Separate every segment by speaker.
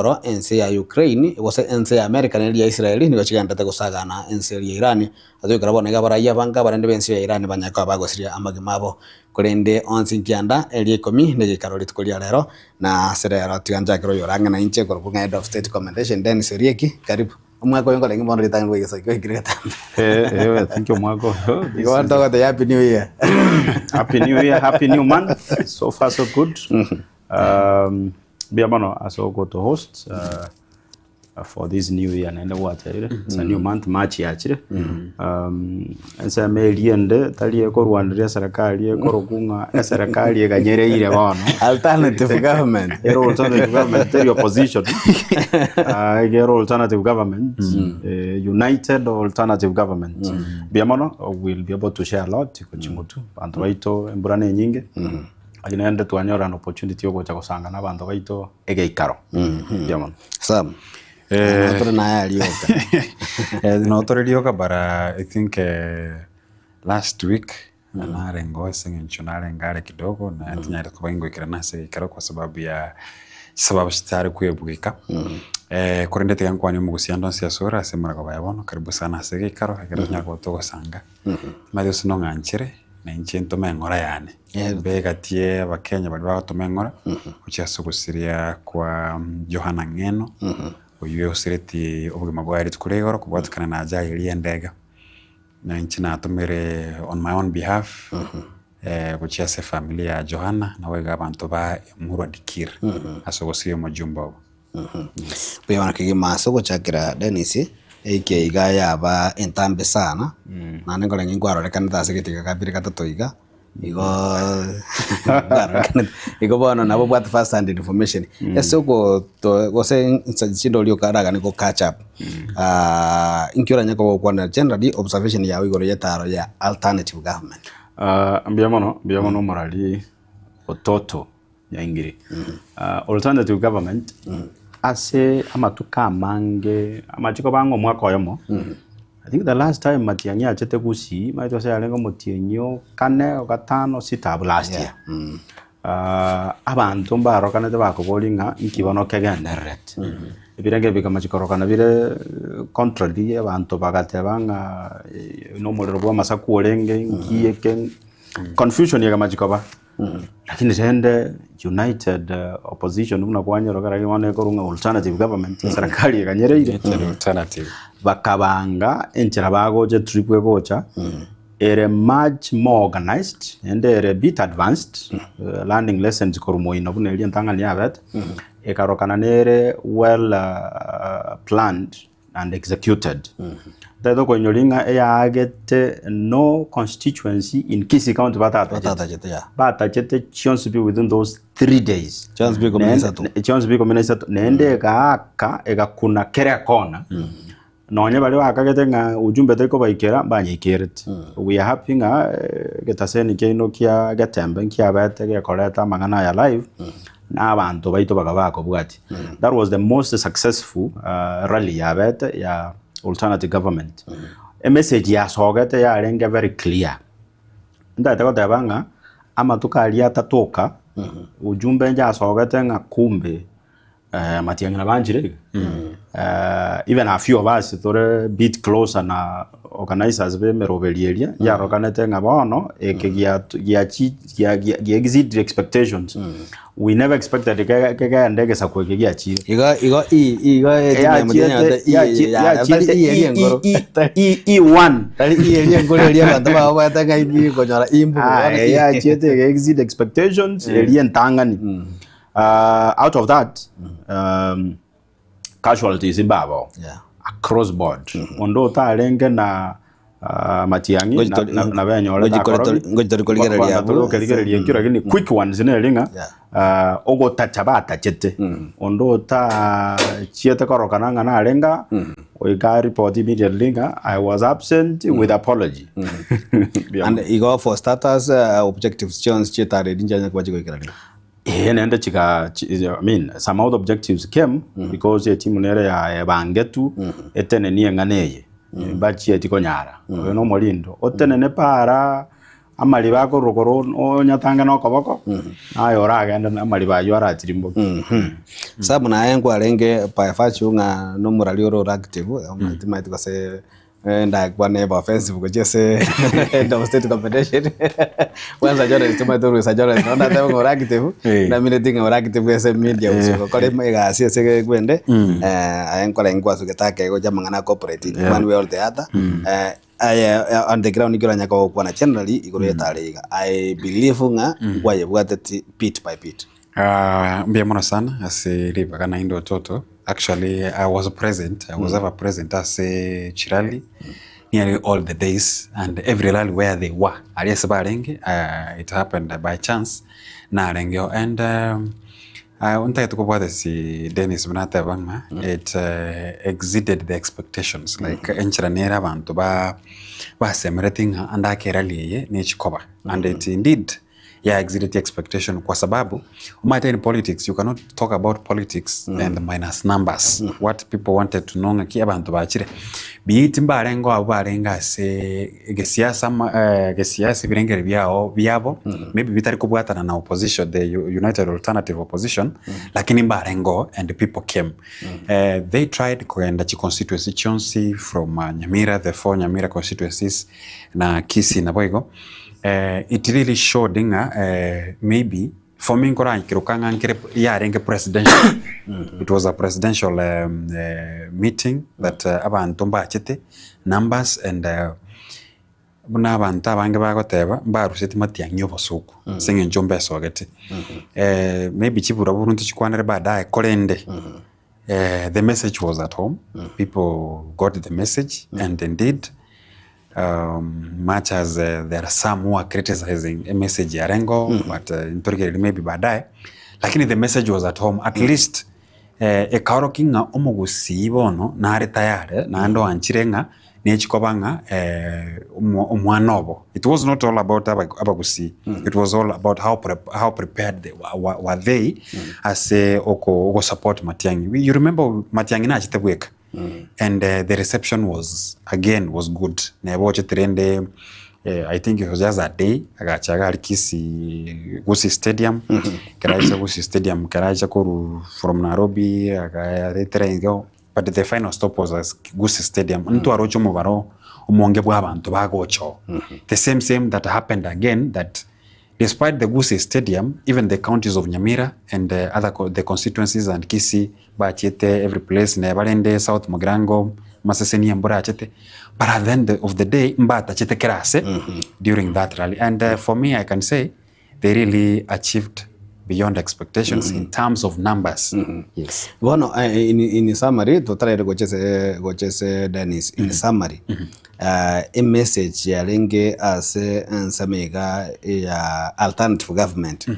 Speaker 1: Oro ense ya Ukraine gose ense ya America na eria ya Israel nigo chigenderete gosagana ense eria ya Iran ase goikera bono iga abaraiyo abange abarende b'ense ya Iran banyare koba bagosiria amagima abo. Korende onsi nkianda eria ikomi na egeikaro rituko ria rero na ase rero tiga nchakere oyore ang'e na inche korokwa ng'a Head of State Commendation Dennis Orieki karibu. Omwaka oyo nkorenge bono ritang'ani bwa egesaku oikire getambe.
Speaker 2: Eh, eh, I think omwaka oyo. this
Speaker 1: Igo
Speaker 2: is-
Speaker 1: togoteba happy new year.
Speaker 2: Happy New Year, Happy New Month. So far so good. Um, mbuya mono ase ogoto host uh, for this new year naende gwatebire. It's a new month, March yachire. Um, ensemo eria ende tari ekorwaneria eserekari ekorokwa ng'a eserekari eganyereire bono.
Speaker 1: Alternative government.
Speaker 2: Ere alternative government teri opposition. Ah, iga ere alternative government, eh, united alternative government. Mbuya mono, we'll be able to share a lot gochia motwe. Abanto baito embura ne enyinge. Lakini naende twanyora an opportunity yogocha gosanga na abanto baito egeikaro. Mbuya mono.
Speaker 1: Sam. Eh, tore naye aria oka.
Speaker 3: Eh, no tore rioka but uh, I think uh, last week narengeo ase eng'encho narenge are kidogo na tinyarete koba ingoikerana ase egeikaro kwa sababu ya chisababu chitari kwebweka. Eh, korende tiga nkwane omogusia ande onsi ase ore ase omoragaba oye bono karibu sana ase egeikaro ekero tonyare koba togosanga. Omanyete gose nong'anchere na inche ntome eng'ora yane. Mbe egati ya abakenya baria bagotoma eng'ora gochia ase ogosiria kwa Johana Ng'eno, oyio osiretie obogima bwaye rituko ria igoro kobwatekana na ajali eria y'endege. Na inche natomire on my own behalf gochia ase efamiri ya Johana naboigo abanto ba Emurwa Dikirr ase ogosiria omojumbe obo. Yes.
Speaker 1: Buya bono kegima ase ogochakera Dennis, eiki iga yaba entambe sana, naende nkorenge nkwarorekanete ase egetiga kabere gatato iga, igo nkwarorekanete igo bono nabo obwate first hand information. Ase ogoto gose nsa chinde oria okaragane go catch up, inki oranye koba ogokwanera generally observation yago igoro ya etaro ya alternative government?
Speaker 2: Mbuya mono, mbuya mono omorari ototo Nyaingiri. Alternative government ase amatuko amange amachiko bang'e omwaka oyomo I think the last time Matiang'i achete Gusii omanyete gose yarenge omotienyi o kane o gatano sita abwo last year. Abanto mbarokanete bakoboria ng'a inki bono kegendererete. Ebirenge bikamachi korokana bire contrary abanto bagateba ng'a nomorero bwa amasaku orenge inki eke confusion ekamachi koba. Lakini rende united opposition buna kwanyora ekero bono ekorwa ng'a alternative government eserekari eganyereire
Speaker 3: United alternative.
Speaker 2: bakabanga enchera bagocha etrip egocha ere much more organized naende ere bit advanced eh, learning lessons korwa moino buna eria entang'ani yabete ekarokana nere well uh, planned and executed. Ntagete okoinyora ng'a eyaagete no constituency in Kisii County batatachete.
Speaker 1: Batatachete, yeah.
Speaker 2: Batachete chionsi pi within those 3 days.
Speaker 1: Chionsi pi ikomi na isato.
Speaker 2: Chionsi pi ikomi na isato. Naende egaaka egakuna kera ekona. Nonye baria bakagete ng'a ujumbe tekobaikera mbanyaikerete. We are happy ng'a eh, egetaseni kiaino kia Getembe nkiabete gekoreta amang'ana aya live. Na abanto baito bakaba bakobwatia. That was the most successful uh, rally yabete ya alternative government. Emessage yasogete yarenge very clear. Ntagete goteba ng'a amatuko aria atatoka ujumbe njasogete ng'a kumbe eh, Matiang'i nabanchire iga. Eh, even a few of us tore bit closer na organizers b'emeroberi eria yarokanete ng'a bono eke gia giachi gia gia gia exceed expectations we never expected ke- kegende egesaku eke giachire
Speaker 1: Igo igo i igo
Speaker 2: yachiete yachiete E1
Speaker 1: Tari i eria enkoro eria abanto babwate ng'a indi konyora imbugu
Speaker 2: Ah,
Speaker 1: bono
Speaker 2: eh, yachiete ege exceed expectations eria entang'ani Ah, out of that casualties mbabao
Speaker 1: Yeah.
Speaker 2: across board onde otarenge na ah, Matiang'i
Speaker 1: Ngochi
Speaker 2: na-
Speaker 1: tori-
Speaker 2: na- na benyorete
Speaker 1: ngochi kore
Speaker 2: akorobi.
Speaker 1: tori- ngochi tori korigereria
Speaker 2: Kwanza
Speaker 1: abwo.
Speaker 2: tori okerigereria ekio lakini quick ones neri ng'a
Speaker 1: Yeah.
Speaker 2: ah, ogotacha batachete onde otachiete korokana ng'a narenga goika report immediately ng'a I was absent with apology Mbuya
Speaker 1: And
Speaker 2: mono.
Speaker 1: igo for starters uh, objectives chionsi chietare eri nchianya koba chigoikeraniwa.
Speaker 2: Eeh naende chiga chi I mean some of the objectives came because etimu nere ya ebangetu etenenie eng'ana eye mbachieti konyara oyo na omorindo otenene para. Amariba akorwa korwa onyatange na okoboko, naye oragende na amariba ayio aratirimboke.
Speaker 1: Sabu naye nkwarenge by virtue ng'a nomorari ore ore active, timanyeti gose ndakwane ebe offensive gochia ase head of state competition kwanza journalist omanyete orusa journalist nabo ndatebe ng'a ore active, namineti ng'a ore active ase media gose gokora egasi ase ekwende, aye nkorenge kwasugete ake gochia amang'ana a corporate one way or the other. Aye on the ground ekero oranyare gokwana generally igoro y'etara iga, I believe ng'a nkwayebwateti bit by bit.
Speaker 3: Ah, mbuya mono sana ase ribaga naende ototo. Actually, I was present, I was ever present ase chirally nearly all the days and every rally where they were. Aria ase barenge, ah, it happened by chance narengeo and um, ah, ntagete kobwata ase Dennis buna ateba ng'a it exceeded the expectations like enchera nere abanto ba basemeretie ng'a ande ake erally eye nechikoba and it indeed ya exceeded expectation kwa sababu omanyete in politics you cannot talk about politics and minus numbers what people wanted to know ng'aki abanto bachire biiti mbarenge abwo barenge ase gesiasa ama gesiasa ebirengererio biao biabo maybe bitari kobwatana na opposition the united alternative opposition lakini mbarenge oo and people came they tried kogenda chiconstituency chionsi from Nyamira the four Nyamira constituencies na Kisii naboigo it really showed ng'a maybe for me nkoraikeroka ng'a nkere yarenge presidential it was a presidential meeting that abanto mbachete numbers and buna abanto abange bagoteba mbaruseti matiang'i obosoku ase eng'encho mbesogete maybe chiburaburu ntochikwanere baadaye korende the message was at home people got the message and indeed much as there are some who are criticizing a message yarengeo but ntorigereria maybe baadaye lakini the message was at home at least ekaorokia ng'a omogusii bono nare tayari naende oanchire ng'a nechikoba ng'a omwana obo. It was not all about abagusii, it was all about how how prepared they were they ase ogosupport Matiang'i. You remember Matiang'i nachete bweka and the reception was again was good. Neba ochete rende I think it was just a day agacha iga aria Kisii Gusii Stadium, ekero acha Gusii Stadium ekero acha korwa from Nairobi agaretera igo but the final stop was at Gusii Stadium. Ntwaroche omobaro omonge bwa abanto bagocha oo. The same same that happened again that despite the Gusii Stadium even the counties of Nyamira and other the constituencies and Kisii bachete every place neba rende South Mugirango amaseseni embura achete but at the end of the day mbatachete kera ase during that rally and for me I can say they really achieved beyond expectations in terms of numbers yes.
Speaker 1: Bono in summary totaraire gocha ase gocha ase Dennis in summary emessage yarenge ase ensemo iga ya alternative government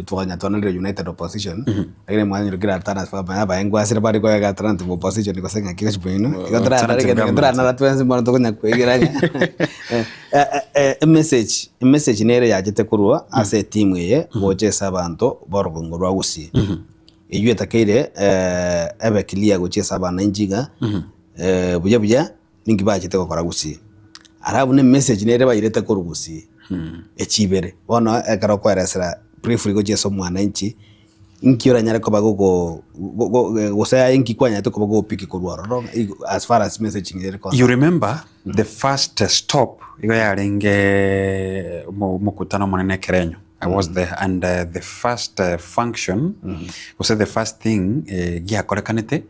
Speaker 1: twanya twanarire united opposition lakini mwanyora kera alternative government abaengu asire bare koega alternative opposition gose ng'aki gose bwino igo
Speaker 3: Alternative government.
Speaker 1: toranara twensi bono tokonya koigerania Emessage, emessage nere yachete korwa ase etimu eye gocha ase abanto b'orogongo rwa Gusii. Eywo etakeire ebe clear gochia ase abananchi iga buya buya ninki bachete gokora Gusii. Alafu na emessage nere bairete korwa Gusii echi ibere. Bono ekero okoeresera briefly gochia ase omwananchi inki oranyare koba gogo gose aye inki kwanyarete koba gopick korwa ororo as far as messaging ere
Speaker 3: concerned. You remember the first stop igo yarenge omokutano omonene ekerenyo I was there and the first function gose the first thing giakorekanete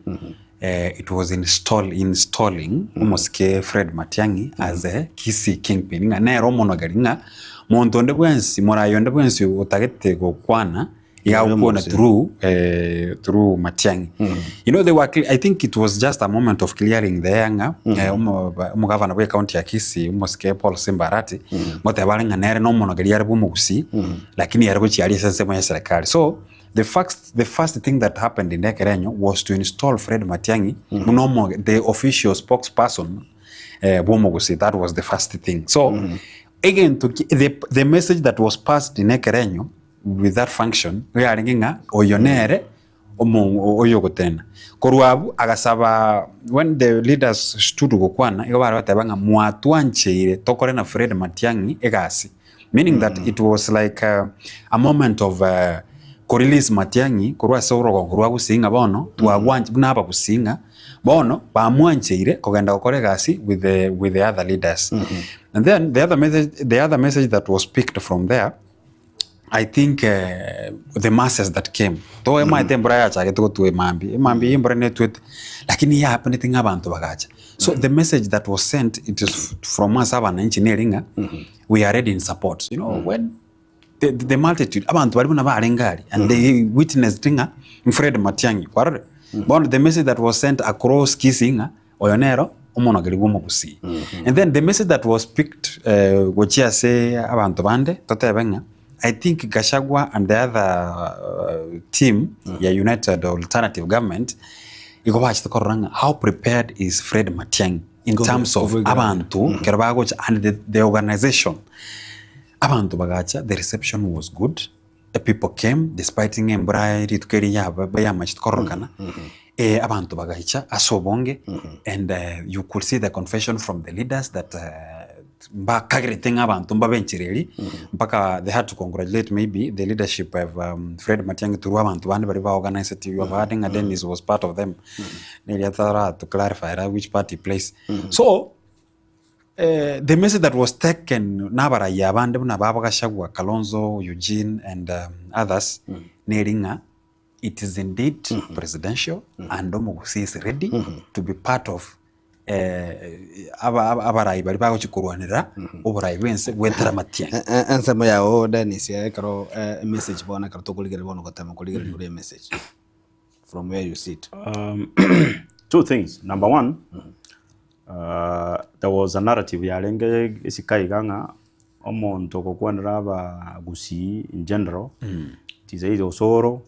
Speaker 3: it was install installing omosike Fred Matiang'i as a Kisii kingpin ng'a nere omonogeri ng'a monto onde bwensi morayi onde bwensi otagete gokwana iga agokwana through through Matiang'i. You know they were I think it was just a moment of clearing the air ng'a omogavana bwe county ya Kisii omosike Paul Simba Arati ngoteba are ng'a nere nomonogeri are bwa omogusii lakini ere gochia aria ase ensemo ya eserekari. So the first the first thing that happened in Ekerenyo was to install Fred Matiang'i buna omo the official spokesperson bwa omogusii that was the first thing. So egento ki the the message that was passed in Ekerenyo with that function nigo yarenge ng'a oyo nere omo oyogotenena. Korwa abwo agasaba when the leaders stood gokwana igo bare goteba ng'a mwatwancheire tokore na Fred Matiang'i egasi. Meaning that it was like a moment of ko release Matiang'i korwa ase orogongo rwa Gusii ng'a bono twagwanch buna abagusii ng'a bono bamwancheire kogenda gokora egasi with the with the other leaders. And then the other message the other message that was picked from there I think the masses that came toemaete embura yachagete gotwa emambia, emambia eyio embura netwete lakini yahapenete ng'a abanto bagacha. So the message that was sent it is from ase abananchi neri ng'a we are ready in support. You know when the, the multitude abanto baria buna barenge aria and they witnessed ng'a Fred Matiang'i kwarorire? Bono the message that was sent across Kisii ng'a oyo nero omonogeri bwa omogusii. And then the message that was picked eh, gochia ase abanto bande totebe ng'a I think Gachagua and the other uh, team ya United Alternative Government igo bachete korora ng'a how prepared is Fred Matiang'i in terms of abanto ekero bagocha and the, the organization abanto bagacha the reception was good the people came despite ng'a embura rituko eria yaba yamachete kororokana eh, abanto bagaicha ase obonge and eh, you could see the confession from the leaders that eh, mbakagerete ng'a abanto mbabe enchera eria mpaka they had to congratulate maybe the leadership of um, Fred Matiang'i through abanto bande baria ba organised you have heard ng'a Dennis was part of them neria tara to clarify ra which party plays so Eh, the message that was taken nabarayia abande buna babo Gachagua, Kalonzo, Eugene and um, others neri ng'a it is indeed presidential and omogusii is ready to be part of eh, aba- aba- abarayi baria bagochia korwanera oborayi bwense goetera Matiang'i.
Speaker 1: E- e- ensemo yago Dennis eh, ekero eh, emessage bono ekero tokorigereria bono gotema korigereria igoro emessage from where you sit.
Speaker 2: Um, two things. Number one, uh, there was a narrative yarenge isika iga ng'a omonto ogokwanera abagusii in general it is either Osoro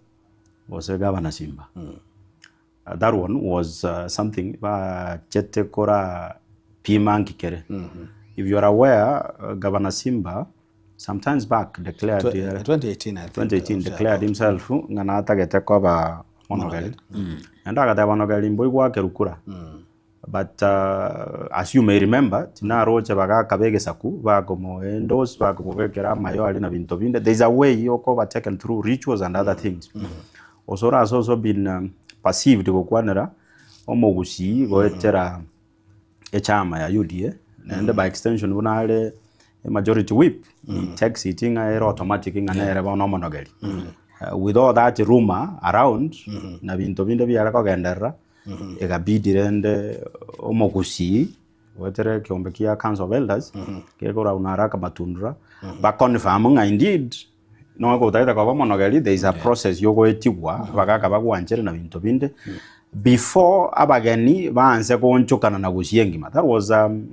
Speaker 2: gose Gavana Simba. Uh, that one was uh, something bachete kora pima nki kere. If you are aware, uh, Governor Simba sometimes back declared uh,
Speaker 1: 2018 I think.
Speaker 2: 2018 declared himself ng'a natagete koba monogeri naende agateba onogeri mboigwake kura but uh, as you may remember tinaroche bagaka begesaku bakomo endorse bakomobekera amayo aria na binto binde there is a way okoba taken through rituals and other things Osoro has also been um, perceived gokwanera omogusii goetera echama ya UDA naende by extension buna are majority whip he takes it ng'a ere automatic ng'a nere bono omonogeri with all that rumour around na binto binde biare kogenderera egabidi rende omogusii goetera ekeombe kia council of elders gekora buna Araka Matundura ba confirm ng'a indeed Nonya gotagete koba omonogeri there is a process yogoetigwa abagaka bagwanchere na binto binde before abageni baanse goonchokana na gusii engima that was um,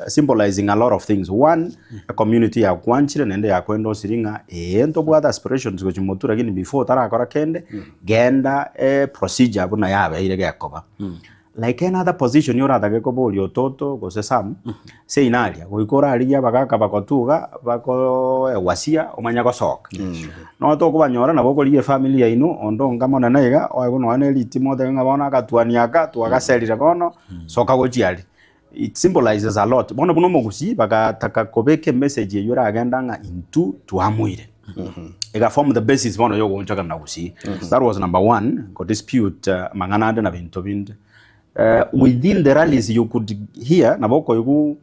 Speaker 2: symbolizing a lot of things one a community yakwanchire naende yakoendosiri ng'a ee ntobwate aspirations gochia motwe lakini before otarakora kende genda eh, procedure buna yabeire gekoba Like any other position oratake koboria ototo gose Sam, seino aria, goika orarigie abagaka bagotuga bakoegwa sia omanye gosoka. Nonya tokobanyora nabo okorigia efamiri yaino onde onga monene iga oegwe nonya ne ritimo otebe ng'a bono agatuani aka twagaserire bono soka gochia aria. It symbolizes a lot. Bono buna omogusii bagataka kobeka emessage eywo eragenda ng'a intwe twamoire. Ega form the basis bono yogoonchokana na gusii. That was number one, go dispute amang'ana ande na binto binde. Within the rallies you could hear nabo okoigwa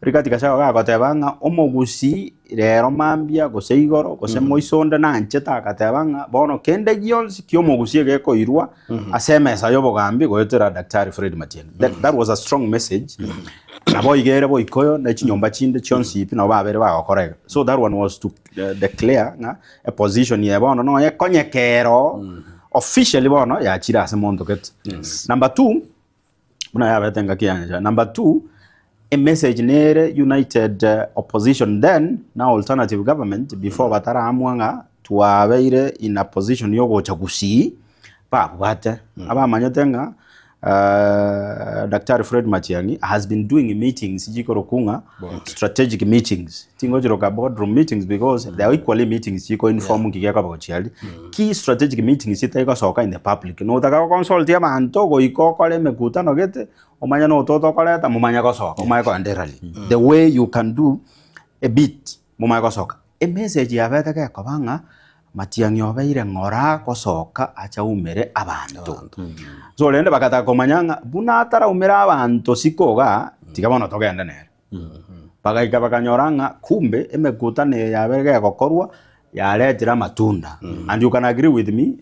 Speaker 2: Rigathi Gachagua gagoteba ng'a omogusii rero mambia gose igoro gose moiso onde nanchete agateba ng'a bono kende gionsi ki'omogusii egekoirwa ase emesa y'obogambi goetera Daktari Fred Matiang'i. That, that was a strong message. Nabo iga ere Boikoyo ne chinyomba chinde chionsi pi nabo babere bagokora iga. So that one was to uh, declare ng'a eposition eye bono nonya ekonyekero officially bono yachire ase monto gete. Number two, buna yabete engaki ya nchara. Number two, emessage nere united opposition then na alternative government before bataraamua ng'a twabeire in a position yogocha gusii babwate abamanyete ng'a Daktari Fred Matiang'i has been doing meetings chikorokwa ng'a strategic meetings tingochiroka boardroom meetings because they are equally meetings chiko inform nki gekoba gochia aria Key strategic meetings chitari gosoka in the public. Notaka go consult abanto goika okore emekutano gete, omanye nototo okoreta momanye gosoka, omanye kogenda erally. The way you can do a bit momanye gosoka. Emessage yabete gekoba ng'a Matiang'i obeire ng'ora gosoka ache aumere abanto. So rende bagataka komanya ng'a buna ataraumere abanto siko igaa, tiga bono togende nere. Bagaika bakanyora ng'a kumbe emekutano eye yabere gegokorwa yaretire amatunda. And you can agree with me,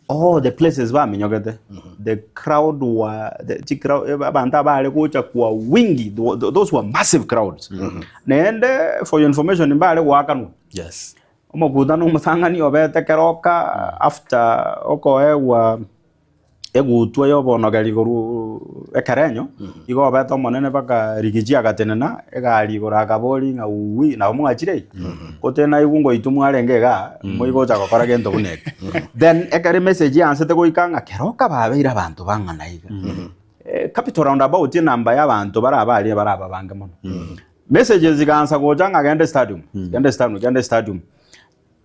Speaker 2: all the places baminyogete, the crowd were, the chi crowd, abanto abare gocha kwa wingi, those were massive crowds. Naende for your information mbare goakanwa.
Speaker 1: Yes.
Speaker 2: Omokutano omotang'ani obete keroka after okoegwa egutwa y'obonogeri korwa ekerenyo, igo obete omonene mpaka rigichi agatenena egari igoro akaboria ng'a uuwi nabo mwachire ii? Gote naigwe ngoitwa mwarenge igaa, moigocha gokora gento buna eke. Then ekero emessage yansete goika ng'a keroka babeire abanto bang'ana iga, capital roundabout enamba ya abanto barabe aria barabe abange mono. Messages chigaansa gocha ng'a genda estadium, genda estadium, genda estadium.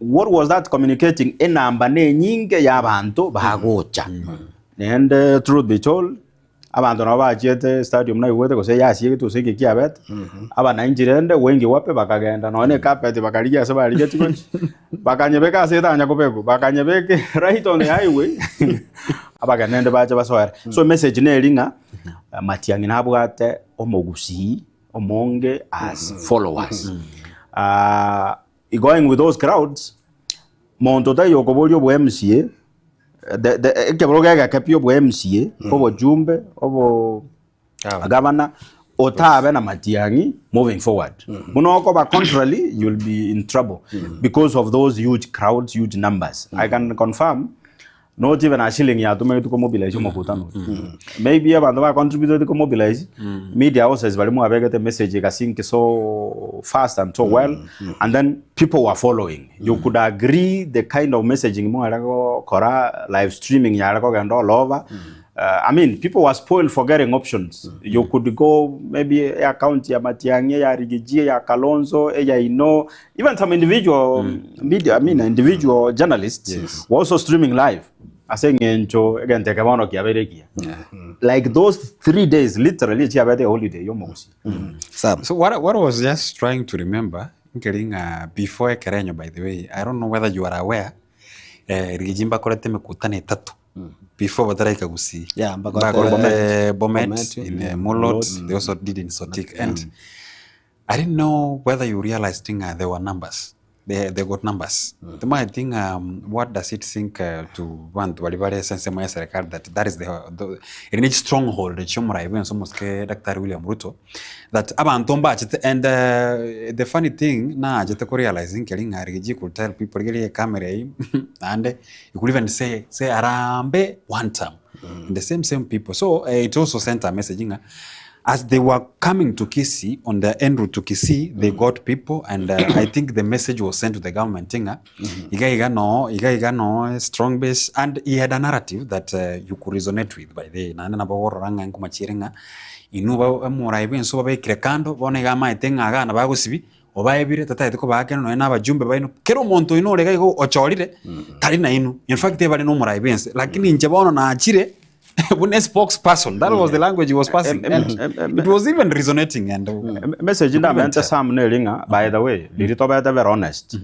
Speaker 2: What was that communicating? Enamba nenyinge y'abanto bagocha. Naende truth be told, abanto nabo bachiete stadium naigwete gose yasiegete gose eke kiabete, abananchi rende wengi wape bakagenda nonya na ecarpet bakarigia ase barigetie gochia, bakanyebeka ase etanya kobekwa, bakanyebeka right on the highway, abageni rende bache basoere. So emessage neri ng'a Matiang'i nabwate omogusii omonge as followers. Ah, going with those crowds, monto taiyo okoboria obo MCA, the, the, ekeboro gegeke pi obo MCA, obochumbe, obo gavana, otabe na matiang'i moving forward. Buna okoba contrary, you'll be in trouble because of those huge crowds, huge numbers. I can confirm Not even a shilling yatumegetwe komobilize omokutano oyo. Maybe abanto ba contributed komobilize, media houses baria mwabegete message egasink so fast and so well, and then people were following. You could agree the kind of messaging mware gokora, live streaming yare kogenda all over. I mean, people were spoiled for getting options. You could go maybe account ya Matiang'i, ya Riggy G, ya Kalonzo, ya Ino, Even some individual media, I mean individual journalists
Speaker 3: Yes.
Speaker 2: were also streaming live ase eng'encho egento eke bono kiabeire ekiya. Like those 3 days literally chiabete holiday y'omogusii.
Speaker 1: Sam.
Speaker 3: So what I was just trying to remember, nkeri ng'a before ekerenyo by the way, I don't know whether you are aware, eh, Riggy mbakorete emekutano etato before bataraika Gusii.
Speaker 1: Yeah, mbakorete
Speaker 3: Mbakorete Bomet,
Speaker 1: Bomet,
Speaker 3: in Mulot, they also did in Sotik. And I didn't know whether you realized ng'a there were numbers. They got numbers. Tomaeti ng'a what does it think to banto baria bare ase ensemo ya serikali that that is the eri ne chistronghold chia omorai bwense omosike Daktari William Ruto that abanto mbachete and the funny thing nachete ko realize nkeri ng'a Riggy could tell people rigereria ecamera eywo naende he could even say say harambee one term and the same same people so it also sent a message ng'a As they were coming to Kisii on their en route to Kisii they got people and I think the message was sent to the government ng'a iga iga no iga iga no strong base and he had a narrative that you could resonate with by the way naende nabo okorora ng'a nkomachiere ng'a inwe ba omorai bwensi obabekire kando bono iga amaete ng'a iga nabagosibi obaebire tatagete kobaa kende nonye na abajumbe baino kera omonto oino ore iga iga ochorire tari nainwe in fact ebare na omorai bwensi lakini inche bono nachire buna spokesperson that was the language he was passing and it was even resonating and
Speaker 2: Message ndamente Sam neri ng'a by the way riria tobete very honest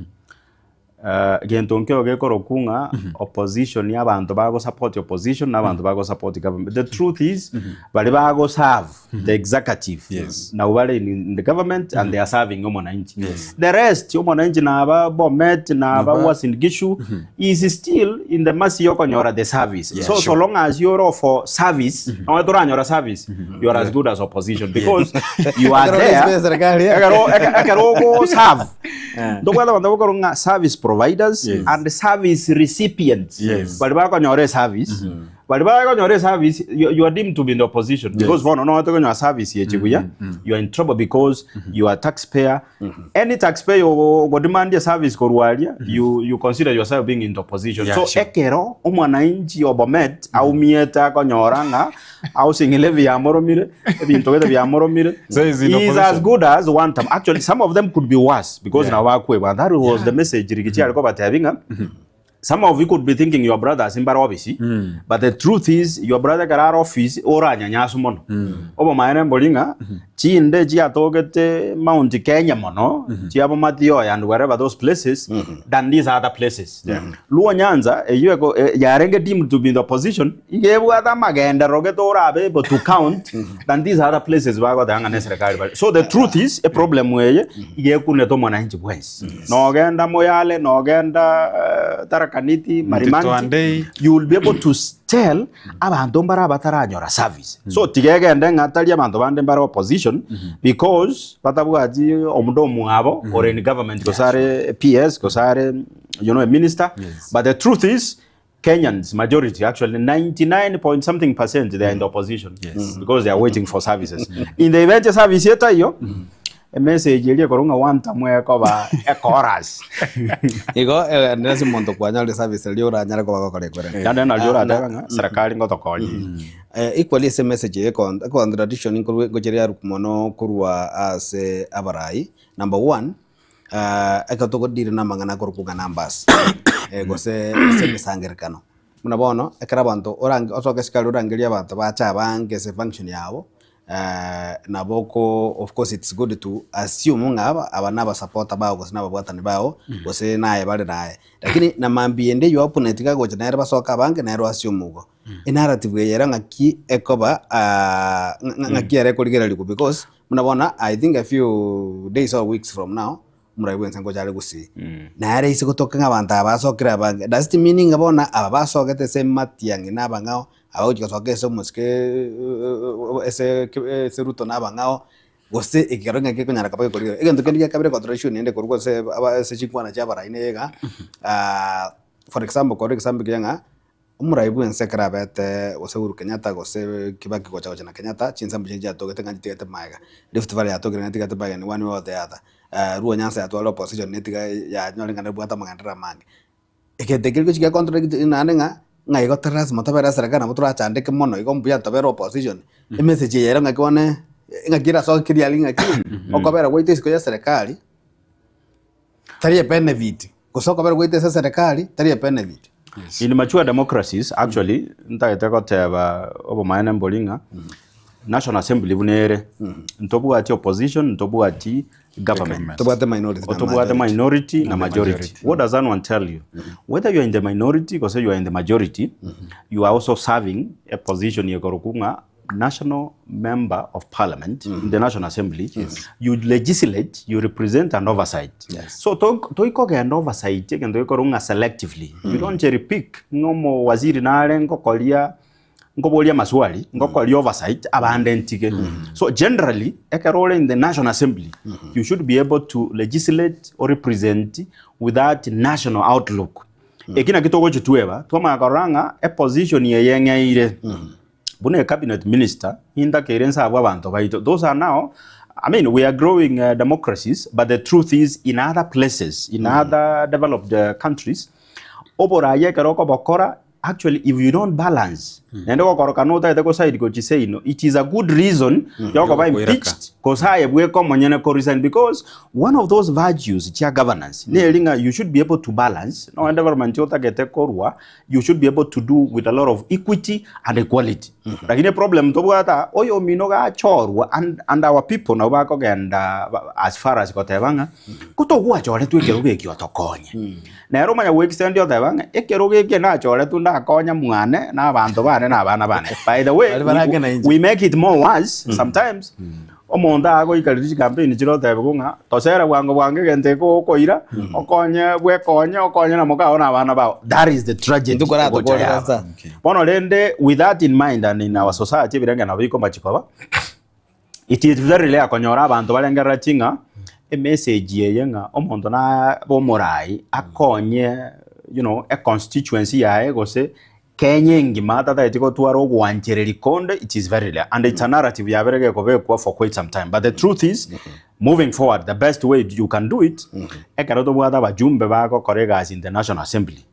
Speaker 2: gento nkeo gekorokwa ng'a opposition ya abanto bago support opposition na abanto bago support government. The truth is baria bago serve the executive
Speaker 3: Yes.
Speaker 2: nabo bare in the government and they are serving omonanchi. The rest omonanchi naba Bomet naba Uasin Gishu is still in the mercy yokonyora the service.
Speaker 3: Yeah,
Speaker 2: so so
Speaker 3: sure.
Speaker 2: long as you're for service, mm toranyora service, you are as good as opposition because you are
Speaker 1: Ekero
Speaker 2: there.
Speaker 1: ore serikali, yeah.
Speaker 2: Ekero ekero ogo serve. Ndobwate abanto bakorwa ng'a service providers
Speaker 3: Yes.
Speaker 2: and service recipients.
Speaker 3: Yes.
Speaker 2: Bari bakonyora eservice. Bari bakonyora eservice you are deemed to be in the opposition because bono nonya tokonyora service eche buya you are in trouble because you are taxpayer. Any taxpayer ogodemandia eservice korwa aria you consider yourself being in the opposition.
Speaker 3: Yeah,
Speaker 2: So
Speaker 3: sure.
Speaker 2: ekero omwananchi o Bomet aumiete akonyora ng'a housing levy yamoromire, ebinto gete biamoromire,
Speaker 3: So he's in
Speaker 2: he is as
Speaker 3: opposition.
Speaker 2: good as one term. Actually some of them could be worse because
Speaker 3: Yeah.
Speaker 2: nabo bakwebwa. That was the message Riggy G are kobatebia ng'a. Some of you could be thinking your brothers mbare office, but the truth is your brother ekero are office oranyanyasu mono. Obomaene mbori ng'a chinde chiatogete Mount Kenya mono, chiabo Mathioya and wherever those places than these other places. Luo Nyanza eyio eko yarenge deemed to be in the opposition, iga ebwate amagenderero gete orabe able to count than these other places bagoteba ng'a ne serikali bare. So the truth is, eproblem eye iga ekunete omwananchi bwensi. Nogenda Moyale, nogenda Tharaka Nithi, Marimanti,
Speaker 3: Mtito-Andei.
Speaker 2: you will be able to tell abanto mbare abataranyora service. So tiga egende ng'a tari abanto bande mbare opposition because batabwati omonto omwabo ore in government gose are PS gose are you know a minister.
Speaker 3: Yes.
Speaker 2: But the truth is Kenyans majority actually 99 point something percent they are in the opposition
Speaker 3: Yes.
Speaker 2: because they are waiting for services. In the event service etaiyo emessage eria ekorwa ng'a one term ekoba echorus.
Speaker 1: Igo eh, nere omonto kwanyorire service eria oranyare koba gokora ekwere.
Speaker 2: Naende nario oratebe ng'a serikali ngotokonye.
Speaker 1: Eh, equally ase emessage eye econ- econtraddiction nkorwa ngochera yaruku mono korwa ase abarai. Number one, ekero togodeal na amang'ana akorokwa ng'a numbers, gose ase emesangererekano, buna bono, ekero abanto orange osoke esukari orangerie abanto bache abange ase efunction yabo, nabo oko of course it's good to assume ng'a aba aba na abasupporter bao gose na ababwatani bao, gose naye bare naye. Lakini na mambia ende your opponent kagocha nere basoke abange nere o assume igo. Enarrative eye ere ng'aki ekoba ng'a ng'aki ere ekorigererigwa because Buna bono I think a few days or weeks from now, omorai bwense ngocha are gusii. Nare ase gotoka ng'a abanto aba basokire abange, does it mean ng'a bono aba basogete ase Matiang'i na abang'ao, aba gochia gosoka ase omosike ase ase Ruto na abang'ao, gose ekero ng'aki gekonyara koba gekorigereria. Egento kende gia kabere contradiction naende korwa ase aba ase chinkwana chia abarai nigo iga, for example kore example ekiya ng'a. Omorai bw'ense ekero abete gose Uhuru Kenyatta gose Kibaki gocha gocha na Kenyatta, chinsambu chiria chiatogete ng'a chitigete magega. Rift Valley yatokire ng'a etigete magega in one way or the other. Luo Nyanza yatwarire opposition netiga yanyore ng'a nebwate amagenderero amange. Egento ekio gochia gia contradict naende ng'a, ng'a igo tari lasima tobere eserekari nabo torachandeke mono igo mbuya tobere opposition. Emessage eye ere ng'aki bono ng'aki erasoke clearly ng'aki, okobera gwaito isiko ya eserekari, Tari ebenefit, gose okobera gwaito ase eserekari tari ebenefit.
Speaker 2: In mature democracies actually ntagete goteba obomaene mbori ng'a National Assembly buna ere ntobwati opposition ntobwati government
Speaker 1: Tobwate minority na
Speaker 2: otobwate
Speaker 1: majority.
Speaker 2: minority na majority
Speaker 3: majority.
Speaker 2: what does that one tell you whether you are in the minority gose you are in the majority you are also serving a position yekorokwa ng'a national member of parliament in the national assembly you legislate you represent and oversight
Speaker 1: Yes.
Speaker 2: so to- toikogenda oversight egento gekorwa ng'a selectively you don't cherry pick ng'a omowaziri nare ngokoria nkoboria amaswali ngokoria oversight abande ntige so generally ekero ore in the national assembly you should be able to legislate or represent with that national outlook eki naki togochi tweba twamanya korora ng'a eposition eye eng'eire Buna a cabinet minister, nintakeire nse abwo abanto baito. Those are now, I mean, we are growing uh, democracies, but the truth is in other places, in other developed uh, countries, oborayi ekero okobokora, actually if you don't balance, naende gokoroka notagete gosaidi gochi seino, it is a good reason yokoba
Speaker 3: Yogokoiraka.
Speaker 2: impeached, gose aye bweka omonyene ko resign because one of those virtues chia governance, neri ng'a you should be able to balance, nonya development otagete korwa, you should be able to do with a lot of equity and equality lakini problem tobwate aa, oyo omino gachorwa and, and our people nabo bakogenda ba- as far as goteba ng'a ko togwachoretwe ekerogo eki otokonye nere omanya goextend oteba ng'a ekerogo eke nachoretwe ndakonya mwane na abanto bane na abana bane by the way
Speaker 1: Bari barake na
Speaker 2: we,
Speaker 1: inche.
Speaker 2: we make it more worse sometimes Omonto agoikareri chikampeni chiria otebigwe ng'a tosere bwango bwango egento eke okoira, okonye bwekonye okonye na mokao na abana bao. That is the tragedy
Speaker 1: Intwe
Speaker 2: egocha
Speaker 1: koratokorera
Speaker 2: yaba.
Speaker 1: nsa.
Speaker 2: Bono rende with that in mind and in our society ebirenge nabo bikomachi koba, it is very rare konyora abanto barengereretie ng'a emessage eye ng'a omonto nabe omorai akonye you know econstituency yaye gose Kenya engima tatageti gotwara ogwanchereria konde it is very rare and it's a narrative yabere gekobekwa for quite some time but the truth is moving forward the best way you can do it ekero tobwate abajumbe bagokora egasi in the national assembly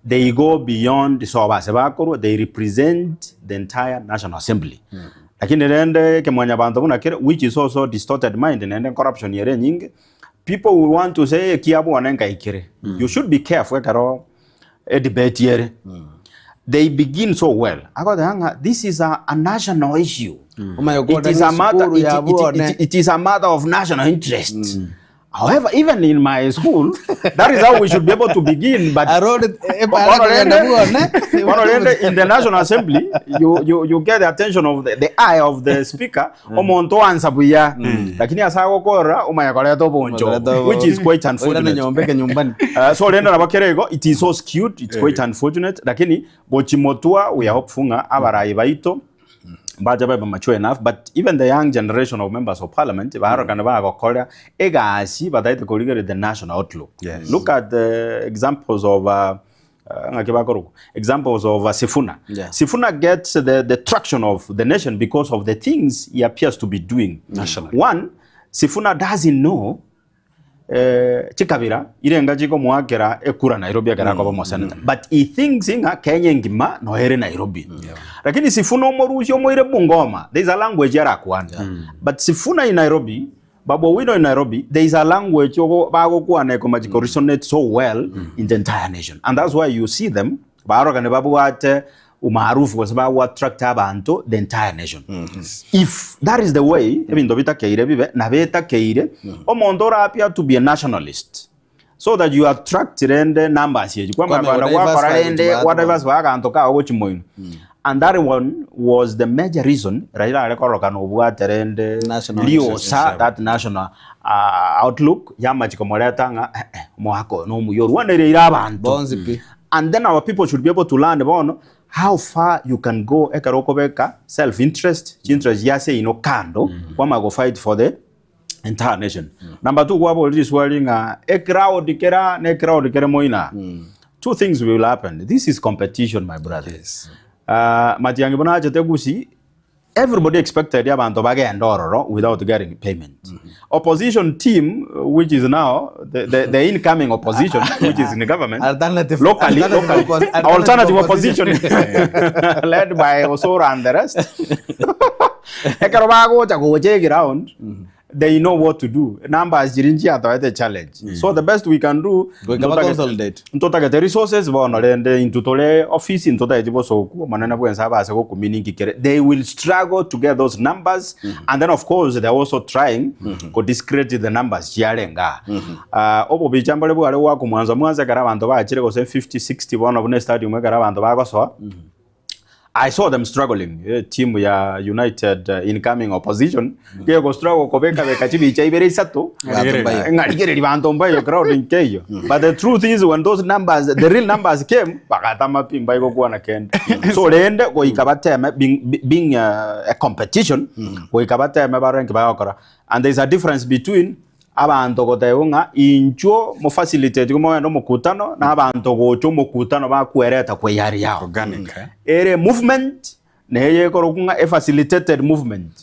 Speaker 2: they go beyond sobo ase bakorwa they represent the entire national assembly lakini rende ekemwanyabanto buna kere which is also distorted mind naende corruption ere enyinge people will want to say ekiabwane nkaikere you should be careful ekero. edebate ere. They begin so well. Agoteba ng'a this is a, a national issue.
Speaker 1: Omanye
Speaker 2: It
Speaker 1: gokwana
Speaker 2: is a matter,
Speaker 1: esukuru
Speaker 2: it,
Speaker 1: ya
Speaker 2: it,
Speaker 1: bwone.
Speaker 2: it, it is a matter of national interest. However, even in my school, that is how we should be able to begin. But
Speaker 1: Arori
Speaker 2: Bono
Speaker 1: kogenda
Speaker 2: rende-
Speaker 1: bwone.
Speaker 2: bono rende in the National Assembly, you, you, you get the attention of the, the eye of the speaker, omonto oansa buya. Lakini ase agokora, omanya koreta oboncho, which is quite
Speaker 1: Oirane
Speaker 2: unfortunate.
Speaker 1: nyombeke nyumbani.
Speaker 2: So rende nabo kere igo, it is so skewed, it's quite unfortunate, lakini gochimotwa, we are hopeful ng'a abarai baito mbache babe mature enough, but even the young generation of members of parliament barokana bagokora egasi bataete korigereria the national outlook. Look at the examples of ng'aki bakorokwa examples of Sifuna. Sifuna gets the traction of the nation because of the things he appears to be doing.
Speaker 3: Nationally.
Speaker 2: One, Sifuna doesn't know chikabira irenga chikomoakera ekura Nairobi ekero akoba omosenator, but he thinks ng'a Kenya engima noere Nairobi. Lakini Sifuna omorusia omoire Bungoma, there is a language arakwana. But Sifuna in Nairobi, Babu Owino in Nairobi, there is a language ogo bagokwana ekoma chiko resonate so well in the entire nation. And that's why you see them barokane babwate umaarufu gose bago attract abanto the entire nation. If that is the way ebinto bitakeire bibe na betakeire, omonto orapia to be a nationalist so that you attract rende numbers echi
Speaker 1: Kwame
Speaker 2: kwamabanda
Speaker 1: go
Speaker 2: gwakora
Speaker 1: diversify
Speaker 2: rende
Speaker 1: gochi
Speaker 2: gwa
Speaker 1: bato.
Speaker 2: diversify aganto kago gochi moino. And that one was the major reason Raila are korokana obwate rende
Speaker 1: National
Speaker 2: liosa that national outlook yamachiko moreta ng'a mwako no muyoru wanereire abantu.
Speaker 1: Bonzi pi.
Speaker 2: And then our people should be able to learn bono how far you can go ekero okobeka self interest interest yase ino kando kwama go fight for the entire nation. Number two, kwaborire riswali ng'a e crowd kera ne crowd kere moina. Two things will happen. This is competition, my brother. Matiang'i buna achete Gusii, everybody expected abantu bagenda ororo without getting payment. Opposition team, which is now the incoming opposition, which is in the government,
Speaker 1: Alternative-
Speaker 2: locally,
Speaker 1: alternative
Speaker 2: locally,
Speaker 1: alternative
Speaker 2: alternative opposition, led by Osoro and the rest. Ekero bagocha gocha ground, they know what to do. Numbers jirinji atoete challenge. So the best we can do,
Speaker 1: Goika ba consolidate.
Speaker 2: ntotagete resources bono rende intutore office ntotagete bosoku manene bwensa abase gokumininki kere. They will struggle to get those numbers, and then of course they're also trying to discredit the numbers chiarenga. Obo bichambare bware gwa kumwanza mwanza kara abantu bachire gose 50 60 bono bune stadium kara abantu bagosoa. I saw them struggling. Team ya United incoming opposition. Gego struggle kobeka beka chibicha ibere isato.
Speaker 1: Bantu mbayo.
Speaker 2: Ng'arigereri bantu mbayo crowd nkeyo. But the truth is when those numbers, the real numbers came, bakatama pi mbayo gokuwa na kende. So rende goika bateme being a competition, goika bateme barenke bagokora. And there is a difference between abanto goteba ng'a inchuo mo facilitate mo mokutano na abanto gocha omokutano bakwereta kweyari yao.
Speaker 3: Organic, eh?
Speaker 2: Ere movement neye korokung'a a facilitated movement.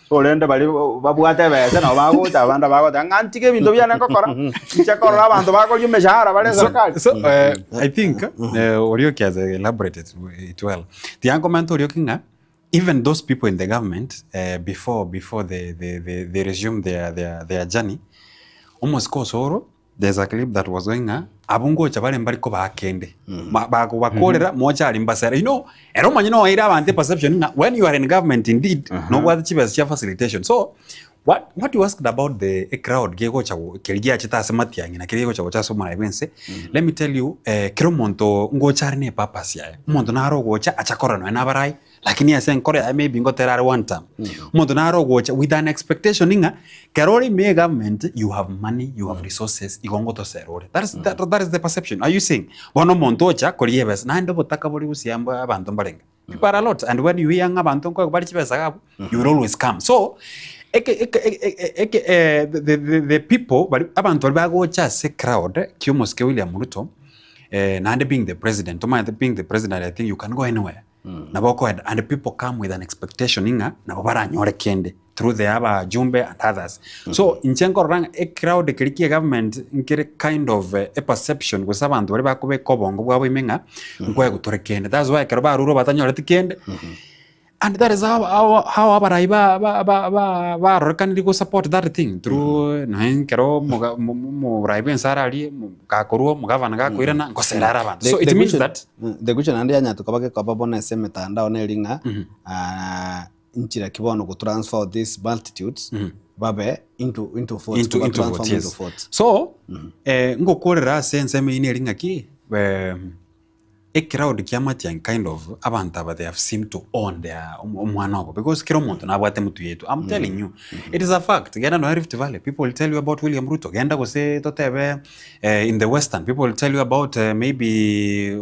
Speaker 2: So rende bari babwate bese nabo bagocha abande bagoteba ng'a ntige ebinto biane ngokora nche korora abanto bakoria emeshahara bare serikali.
Speaker 3: So, I think Orioki has elaborated it well. The argument Orioki ng'a even those people in the government before they resume their journey, almost kosoro, there's a clip that was going on. Abungo chabale mbali ko bakende. Bakorera mocha ali mbasera. You know, ero manyo no ira abante perception na when you are in government indeed, no what chibes cha facilitation. So what you asked about the a crowd gego cha kirigia chita semati na kirigo cha cha soma ebense. Let me tell you, kiro monto ngocha ne purpose yae. Monto naro gocha achakora no na barai. Lakini ase nkore I maybe ngoterare one time. Monto naro gocha with an expectation inga kerori me government you have money, you have resources igongo to serore. That is that is the perception. Are you saying bono monto cha koriebes na ndo botaka bori busiamba abantu mbarenga. People are a lot, and when you hear abantu nko bari chibesa gabo, you will always come. So the people bari abantu bari bagocha se crowd kiomoske William Ruto, nande being the president, being the president, I think you can go anywhere. Naboko and the people come with an expectation inga nabo baranyore kende through the aba jumbe and others. So inchengo rang a crowd kirikia government nkere kind of a perception gusa abantu bari bakobe kobongo bwabo imenga nkwe gutore kende. That's why kero baruro batanyore tikende. And that is how, how, how abarai ba- ba- ba- ba- barorekanire go support that thing through naye ekero omoga- mo- mo- omorai bwa ense ararie, mo- gakorwa omogavana gakoirana, ngosera are abanto. So
Speaker 1: The-
Speaker 3: it
Speaker 1: the
Speaker 3: means
Speaker 1: question-
Speaker 3: that
Speaker 1: The question naende yanyarete koba gekoba bono ase emetandao neri ng'a nchire ki bono go transfer these multitudes babe into into votes,
Speaker 3: into,
Speaker 1: koba
Speaker 3: into
Speaker 1: transform
Speaker 3: votes,
Speaker 1: into
Speaker 3: yes.
Speaker 1: votes.
Speaker 3: So ngokorera ase ensemo eyio neri ng'aki ecrowd kia Matiang'i kind of abanto aba they have seemed to own their omwana obo because kera omonto nabwate motwe yaito I'm telling you it is a fact genda nonya Rift Valley people will tell you about William Ruto genda gose totebe in the western people will tell you about maybe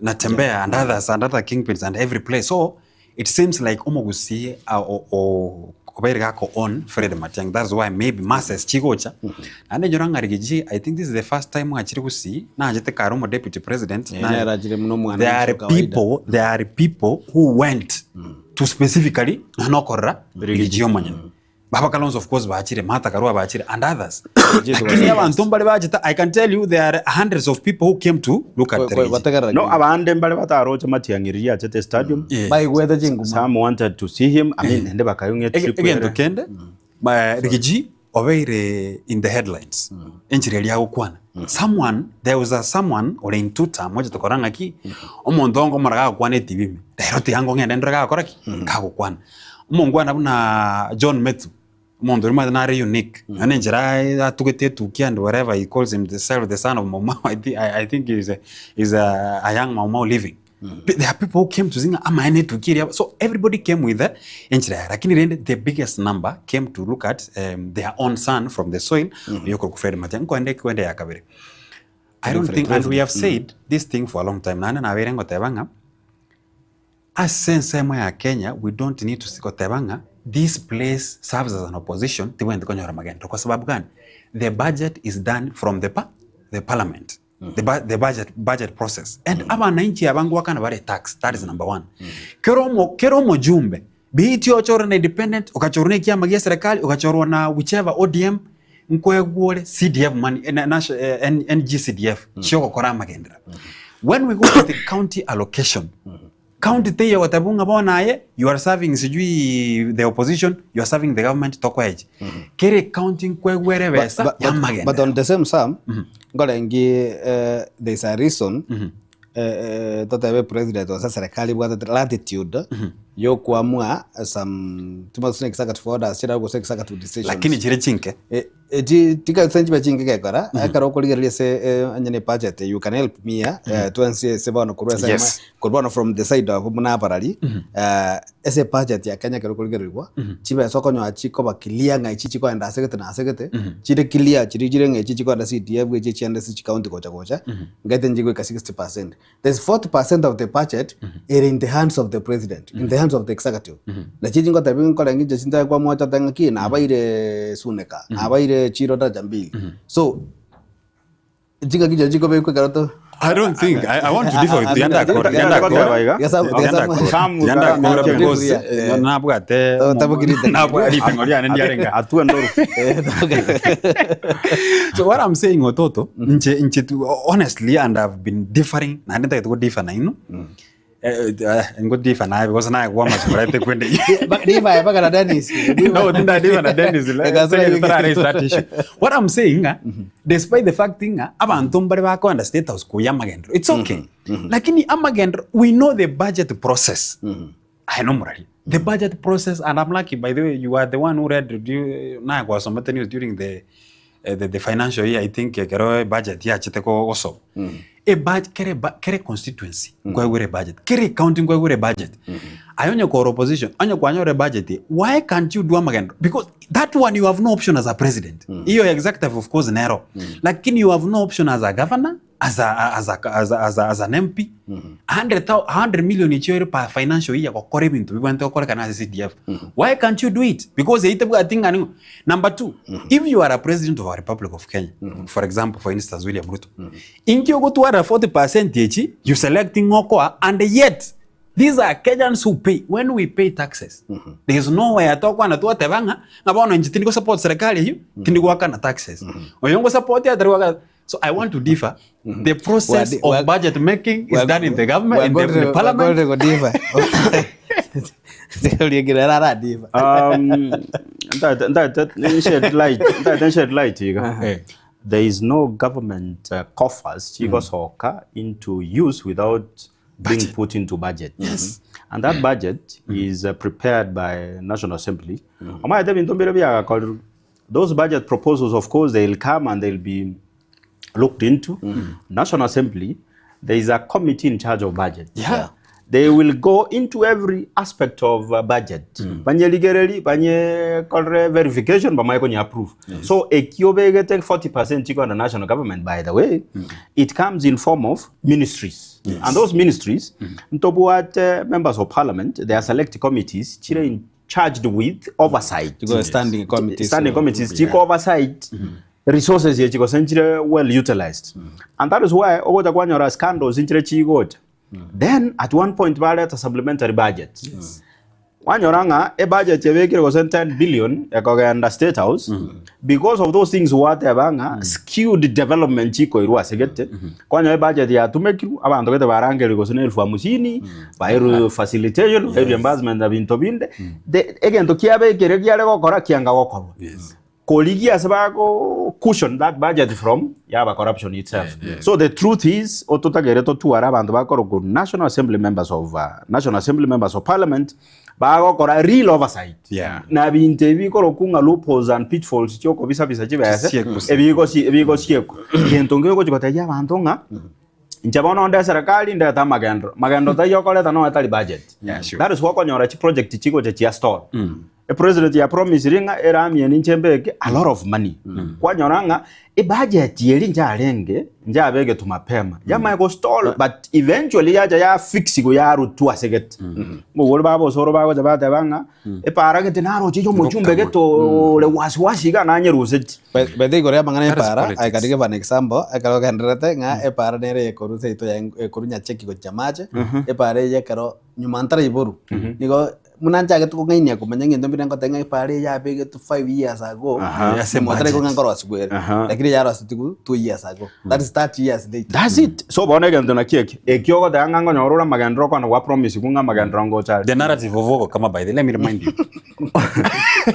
Speaker 3: Natembeya and others and other kingpins and every place so it seems like omogusii obeire gako own Fred Matiang'i that's why maybe masses chigocha naende nyora ng'a Rigiji I think this is the first time achire gusii nachete kare omo deputy president
Speaker 1: Eh,
Speaker 3: na-
Speaker 1: nere achire buna omwana
Speaker 3: there are
Speaker 1: wa kawaida.
Speaker 3: people there are people who went to specifically nokorora Rigiji omonyene Baba Kalonzo of course bachire, Martha Karua bachire and others. Lakini abanto mbare bachete, I can tell you there are hundreds of people who came to look at Riggy.
Speaker 1: Gotegerera
Speaker 2: No, abande mbare bataroche Matiang'i riria achete stadium.
Speaker 3: Yeah.
Speaker 1: baigwete chinguma.
Speaker 2: Some wanted to see him. I mean, naende bakayong'ia trip
Speaker 3: Egento
Speaker 2: ere.
Speaker 3: kende, Riggy G obeire in the headlines enchera eria agokwana. Someone, there was a someone ore in tuta mochete korora ng'aki, omonto onge omorage agokwana etibi ime, rero tiga ngong'ende ndore gagokora ki? Gagokwana. Omongwana buna John Methu, omonto oria omanyete nare unique, nonya na enchera atugete etukia and whatever he calls himself the son of Mau Mau, I thi- I think he's a, he's a, a young Mau Mau living. But there are people who came to sing amaene etukia eria, so everybody came with enchera yaye. Lakini rende the biggest number came to look at their own son from the soil, oyo okorokwa Fred Matiang'i. Nkoende ekwende ya kabere. I don't think, and we have said this thing for a long time, naende nabeire ngoteba ng'a Ase ensemo ya Kenya we don't need to goteba ng'a this place serves as an opposition tibwenereti konyora magenderero kwa sababu gani? The budget is done from the pa the parliament the, bu the budget, budget process and abananchi aba ngoakana bare tax that is number one. Kero omo kero omojumbe be it ochorwe na independent ogachorwa na ekiama gia serikali ogachorwa na whichever ODM nkoegwa ore CDF money eh, na, na, eh, NGCDF chiogokora amagenderero. When we go to the county allocation, county teiyo goteba ng'a bono aye you are serving sijui the opposition, you are serving the government tokoa echi. Kere county nkoegwa ere ebesa
Speaker 1: But,
Speaker 3: ya
Speaker 1: but, but
Speaker 3: amagenderero.
Speaker 1: on the same sum, nkorengi there is a reason eh, totebe president gose serikali ebwate latitude yokoamua some ase executive orders chire gose executive decisions.
Speaker 3: Lakini chire chinke.
Speaker 1: Eh, echi tiga chibe chinke gekora ekero okorigereria ase onye ne budget you can help me here twensi ase bono korwa ase
Speaker 3: Yes.
Speaker 1: korwa bono from the side of buna abarari ase budget ya Kenya ekero okorigereriwa chibesa okonyora chikoba clear ng'a echi chikoenda ase gete na ase gete chire clear chiria chire ng'a echi chikoenda CDF echi chiende ase chicounty gocha gocha ngete nchigoika 60%. There's 40% of the budget ere in the hands of the president, in the hands of the executive. Nachi chingotebi nkore nginche chintae kwamocha te ng'aki nabaire Suneka, nabaire Chiro Daraja Mbili. So ching'aki chiria chikobekwa ekero to
Speaker 3: I don't think I, I want to differ with
Speaker 1: I- I-
Speaker 3: Tianda
Speaker 1: I-
Speaker 3: Kora.
Speaker 1: I-
Speaker 3: Tianda Kora.
Speaker 2: Iga.
Speaker 3: Tianda Kora.
Speaker 2: Sam
Speaker 3: Tianda Kora
Speaker 2: Kara-
Speaker 3: because
Speaker 1: Yeah.
Speaker 3: nabwate
Speaker 1: Oh, tabukirite.
Speaker 3: nabwate riting'o riane ndiarenga.
Speaker 2: Atue ndoru.
Speaker 3: So what I'm saying Ototo, nche nche tu, honestly and I've been differing naende ntagete go differ naino. Eh, eh, ngo differ naye because naye kwa machukura kwende.
Speaker 1: Diva mpaka na Dennis.
Speaker 3: No, tinda differ na Dennis.
Speaker 1: Eka,
Speaker 3: Second, tara raise that issue. What I'm saying, despite the fact ng'a abanto mbare bakoenda State House kuya amagendero. It's okay. Lakini amagendero we know the budget process. Aye nomorari. The budget process and I'm lucky by the way you are the one who read naye gwasomete news during the eh, the, the financial year I think ekero budget yachete ko gosoma. E budget kere ba, kere constituency nkoegwere budget. Kere county nkoegwere budget. Aye onye kore opposition, onye kwanyore budget, why can't you do amagendero? Because that one you have no option as a president. Iyo executive of course nero. Lakini you have no option as a governor, as a, as a, as a, as a, as an MP. 100, 100 million echio ere per financial year gokora ebinto bibwenerete gokorekana ase CDF. Why can't you do it? Because eyio tebwati ng'a ning'o. Number 2, if you are a president of a Republic of Kenya, for example, for instance, William Ruto, inki ogotwara 40% echi, you select ng'a okoa, and yet these are Kenyans who pay. When we pay taxes, there is nowhere tokwana twateba ng'a ng'a bono inche tindi go support serikali eyio, tindi goakana taxes. Oyo ngo support atari goakana. So I want to differ. The process
Speaker 1: We're di-
Speaker 3: of
Speaker 1: we're-
Speaker 3: budget making is done in the government, in the, in the parliament.
Speaker 1: parliament. Raradiva.
Speaker 2: Ntaete shed light, ntaete shed light iga.
Speaker 3: Eh.
Speaker 2: There is no government coffers chigosoka into use without being put into budget. Yes. And that budget is prepared by National Assembly. Omaete binto mbire biagakorirwe. Those budget proposals, of course, they'll come and they'll be looked into. National Assembly, there is a committee in charge of budget.
Speaker 3: Yeah.
Speaker 2: They will go into every aspect of budget. Banye ligereri, banye kolre verification, bamaye konye approve. So ekiobegete 40% chiko under national government, by the way, it comes in form of ministries. And those ministries, ntobuate members of parliament, they are select committees, chire in charged with oversight.
Speaker 1: Chiko standing committees.
Speaker 2: Standing committees, chiko oversight. Resources ye chiko senchire well utilized. And that is why ogocha kwanyora scandals inchire chigocha. Then at one point baleta supplementary budget. Wanyora ng'a e budget yebekire gose 10 billion ekogenda State House because of those things wateba ng'a skewed development chikoirwa asegete. Kwanyora e budget yatumekirwe abanto gete barangerwe gose na elfu hamsini bairu facilitation, bairu reimbursement na binto binde. The egento kiabekire kiare gokora kianga gokorwa.
Speaker 3: Yes.
Speaker 2: Korigia ase bago cushion that budget from yaba corruption itself. So the truth is ototagere totwara abanto bakoro National Assembly members of National Assembly members of Parliament bagokora real oversight.
Speaker 3: Yeah.
Speaker 2: Na bintu ebikoro kunga loopholes and pitfalls chioko bisa bisa chibese
Speaker 3: Chisieko.
Speaker 2: ebiko si ebiko sieko. Gento ngeko chikotegia abanto ng'a nche bono nde serikali ndeta magendo magendo tayokoreta no etari budget.
Speaker 3: Yeah, sure.
Speaker 2: That is wakonyora chi project chigoche chia stall. E president ya promise ringa eramie ninche mbeke a lot of money. Kwanyora ng'a e budget yeri njarenge njabege tumapema. Yama go stall but eventually yaja ya fix go ya rutu asegete. Mugore babo soro bago jabate banga e paragete naro chijo muchumbe geto le wasiwasi ga nanyeruseti.
Speaker 1: Bethe igoro ya mang'ana
Speaker 3: That is
Speaker 1: epara, I
Speaker 3: politics.
Speaker 1: can give an example, ekero ogendererete ng'a epara nere ekoru seito ya ekoru nyacheki gochia mache, epara eye ekero nyuma ntara iboru, nigo muna nchagete kong'ainia komanya ng'ento mbire ngote ng'a epara eye yabegetwe 5 years ago,
Speaker 3: Yes,
Speaker 1: nyuma otari
Speaker 3: budget.
Speaker 1: kong'a nkorosiwa ere. Lakini yarosetiwu 2 years ago. That is 30 years later.
Speaker 2: That's it. So bono egento naki eki. Ekio ogoteba ng'a ngonyora ore amagendero okona gwa promise ku ng'a amagendero ngochare.
Speaker 3: The narrative of Ogo kama by the let me remind you.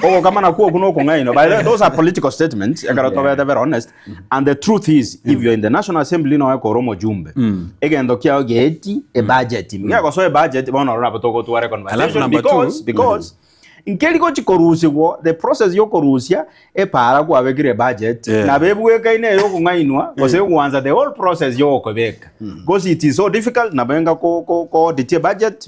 Speaker 2: Ogo kama nakuo okuno okong'aino. By the way, those are political statements. Ekero tobete very honest. And the truth is, if you're in the National Assembly no ekoro omojumbe. Egento kiao geti e budget. Ngegosoa e budget bono oro nabo togotware
Speaker 3: Alafu
Speaker 2: conversation
Speaker 3: number
Speaker 2: because
Speaker 3: two.
Speaker 2: because nkeri gochikorusigwo the process yokorusia epara kwabekire budget
Speaker 3: Yeah.
Speaker 2: na bebwekaine yokong'ainwa gose gwanza the whole process yokobeka because it is so difficult na benga ko ko ko audit budget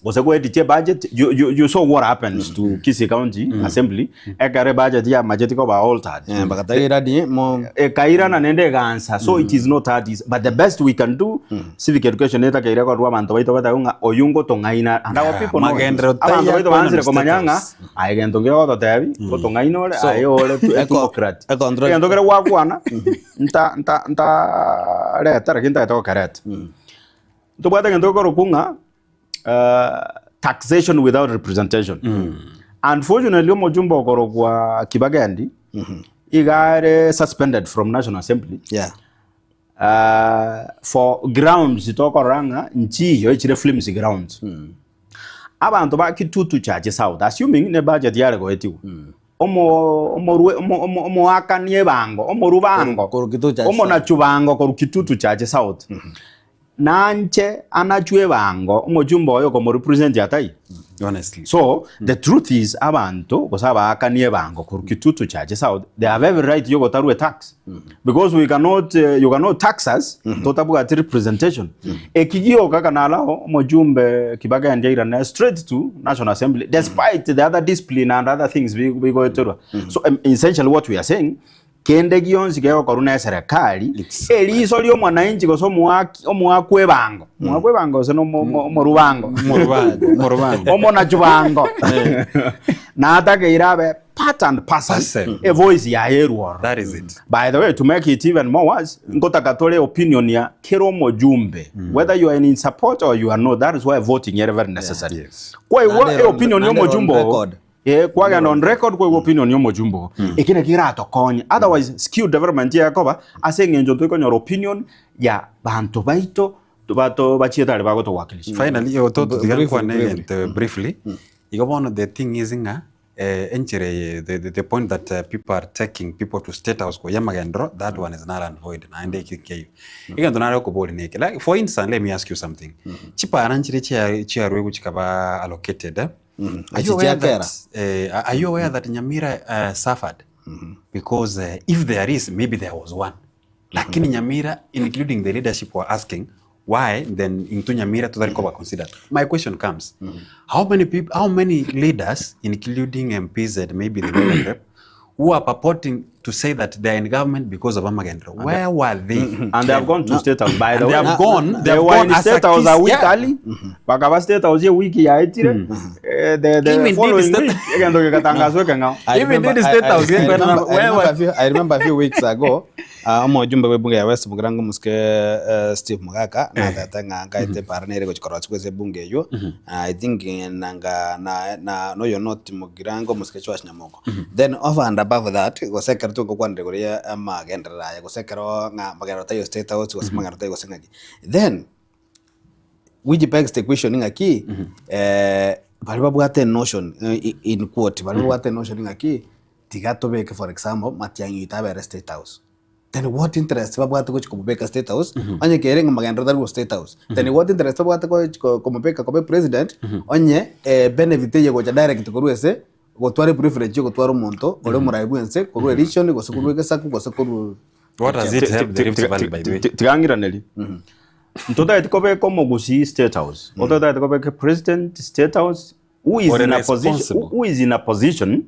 Speaker 2: gose ko edit budget you saw what happens to Kisii County Assembly ekare budget ya budget ko ba altered
Speaker 1: Bakatagira di mo
Speaker 2: ekairana nende egansa so it is not that easy but the best we can do civic education etakeire korwa abanto baito batago ng'a oyu ngotong'aina and our
Speaker 3: Yeah,
Speaker 2: people know it.
Speaker 3: magendero
Speaker 2: Abanto
Speaker 3: taiya
Speaker 2: baito
Speaker 3: kwena
Speaker 2: banzire
Speaker 3: na
Speaker 2: komanya ng'a
Speaker 3: status.
Speaker 2: aye gento ngira gototebi ngotong'aina ore
Speaker 1: So,
Speaker 2: aye ore democrat
Speaker 1: econtrol-
Speaker 2: egento kere gwakwana nta nta nta reta lakini ntaete gokereta ntobwate egento gekorokwa ng'a taxation without representation. Unfortunately, omojumbe okorokwa Kibagendi igare suspended from National Assembly
Speaker 1: yeah.
Speaker 2: For grounds tokorora ng'a nchiyo echire flimsy grounds. Abanto ba Kitutu Church South assuming ne budget yare goetiwa omo omorwe omo omo omoakanie ebango omorubango
Speaker 1: Koru Kitutu Church South.
Speaker 2: omonachubango koru Kitutu Church South nanche anachwe ebango omojumbe oyo komorepresent atai.
Speaker 3: Honestly.
Speaker 2: So the truth is abanto gose abaakanie ebango koru Kitutu Church South they have every right yogotarwa tax because we cannot you cannot tax us totabwati representation. Ekigioka kana alao omojumbe Kibagendi airane straight to National Assembly despite the other discipline and other things bigoeterwa. So essentially what we are saying kende gionsi gegokorwa na eserekari eriso ria omwananchi gose omoaki omoakwa ebango omoakwa ebango gose na omorubango
Speaker 3: Morubango, morubango.
Speaker 2: omonachubango natakeire abe part and parcel
Speaker 3: Parcel.
Speaker 2: a voice ya erworo.
Speaker 3: That is it.
Speaker 2: By the way, to make it even more worse, ngotaka tole opinion ya kero mojumbe whether you are in support or you are not, that is why voting is very necessary.
Speaker 3: Yes.
Speaker 2: Kwa hiyo
Speaker 1: Nande
Speaker 2: opinion ya
Speaker 1: nande on
Speaker 2: mojumbe
Speaker 1: record.
Speaker 2: Eh, kwagenda on record kwaigwa opinion ya omochumba oo. Eki nakio keratokonye. Otherwise, skewed development ekoba ase eng'encho ntoikonyora opinion ya banto baito bato bachiete aria bagotowakilisha.
Speaker 3: Finally, oto tiga
Speaker 1: Briefly,
Speaker 3: nkwane
Speaker 1: briefly.
Speaker 3: egento briefly. Igo bono the thing is ng'a eh, enchera eye the, the, the point that uh, people are taking people to state house koyia amagendero that one is null and void naende eki nkeiyo. Egento nare okoboria neke like for instance let me ask you something. Chipara nchire chia chiarwegwe chikaba allocated eh? Are
Speaker 1: Echi
Speaker 3: you aware
Speaker 1: chia kera.
Speaker 3: that, eh, are you aware that Nyamira uh, suffered? Because uh, if there is, maybe there was one. Lakini Nyamira, including the leadership, were asking why then into Nyamira to that cover considered. My question comes: How many people, how many leaders, including MPs and maybe the women rep, who are purporting to say that they are in government because of Amagendro? Where were they?
Speaker 2: And they have gone to state house by the
Speaker 3: And
Speaker 2: way.
Speaker 3: they have gone. They
Speaker 2: They
Speaker 3: have
Speaker 2: were
Speaker 3: gone
Speaker 2: in
Speaker 3: as a
Speaker 2: state house a
Speaker 3: kiss-
Speaker 2: week
Speaker 3: yeah.
Speaker 2: early. Bakaba state house ye wiki yaetire. Eh, the
Speaker 3: Even did
Speaker 2: following
Speaker 3: state-
Speaker 2: week egento gegatangazwa ekeng'ao.
Speaker 1: I
Speaker 3: Even
Speaker 1: remember-
Speaker 3: did state house,
Speaker 1: I
Speaker 3: yeah, but
Speaker 1: remember-
Speaker 3: where
Speaker 1: I remember
Speaker 3: were-
Speaker 1: a few- I remember a few weeks ago uh, omojumbe bwe bunge ya West Mugirango musike uh, Steve Mugaka natete ng'a ngaete para nere gochikorwa chikwese bunge eyo I think eh, nanga na na noyo not Mugirango musike Joash Nyamoko then over and above that gosekero tugokwanire koria amagenderera aya gosekero ng'a magendo tayo state house gose magendo tayo gose ng'aki then which begs the question ng'aki eh, baria babwate notion eh, in quote baria babwate notion ng'aki tiga tobeke for example Matiang'i oito abere state house then what interest babwate gochi komobeka state house onye kere ng'a magenderero tari go state house then what interest babwate gochi komobeka kobe president onye eh, benefit eye gocha direct korwa ase gotwara eprivilege yogotwara omonto ore omorai bwa ense korwa eregion gose korwa egesaku gose korwa
Speaker 3: What does it help the Rift Valley by the way?
Speaker 2: Tigangiraneri. Ntotagete kobeka omogusii state house. Ototagete kobeka president state house who is
Speaker 3: Or
Speaker 2: in a position
Speaker 3: responsible.
Speaker 2: who is in a position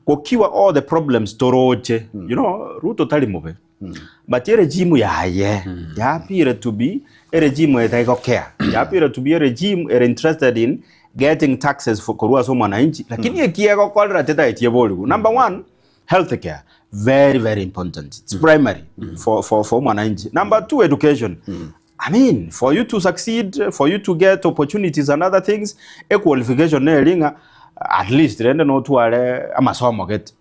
Speaker 2: gokiwa all the problems toroche. You know, Ruto tari mobe. But e regime yaye yapire to be a regime etaigokea. Yapire to be a regime ere interested in getting taxes for korwa ase omwananchi lakini ekiagokorera tetaetie borigu. Number one, healthcare very very important it's primary for, for, for mwananchi number two education i mean for you to succeed for you to get opportunities and other things a qualification neringa at least rende notware amasomo gete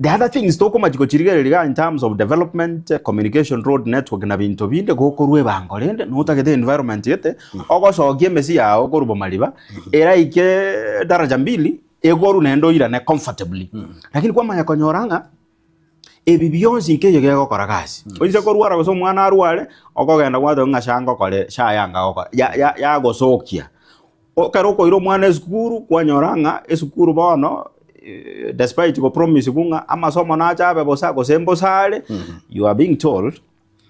Speaker 2: the other things tokomachiko chirigereriga in terms of development eh, communication road network na binto binde gokorwa ebango rende notagete environment yete ogosokia emesi yao koruba mariba eraike daraja mbili egoru naende oirane comfortably lakini kwamanya konyora ng'a ebi bionsi nkeyo gegokora gasi oise korwara gose omwana arware okogenda gwateba ng'a shangokore shayanga gokora ya- ya- yagosokia okero okoira omwana esukuru kwanyora ng'a esukuru bono eh, despite gopromise kung'a amasomo nachabe bosa gose mbosare you are being told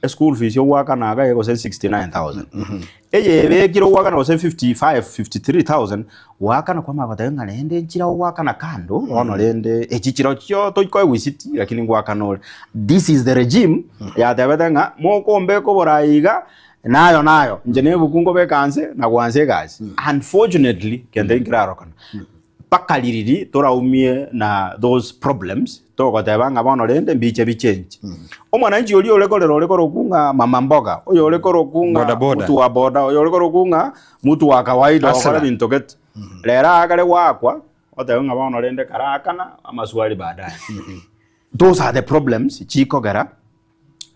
Speaker 2: eschool fees yogwakana iga gose 69000 eye ebekire ogwakana gose 55 53000 gwakana kwamanya goteba ng'a rende nchira ogwakana kando bono rende echi chiro chio toikoe wisiti lakini ngwakana ore this is the regime yatebete ng'a mokombeka oborai iga nayo nayo inche na ebuku nkobeka nse na gwansa egasi unfortunately kende nkerarokana mpaka ririri toraumie na those problems togoteba ng'a bono rende mbiche bichange omwananchi oria ore korera ore korokwa ng'a mama mboga oyo ore korokwa ng'a
Speaker 3: Boda boda.
Speaker 2: mtu wa boda oyo ore korokwa ng'a mtu wa kawaida
Speaker 3: Hustler.
Speaker 2: okora binto gete rero akare gwakwa otebe ng'a bono rende karakana amaswali baadaye those are the problems chikogera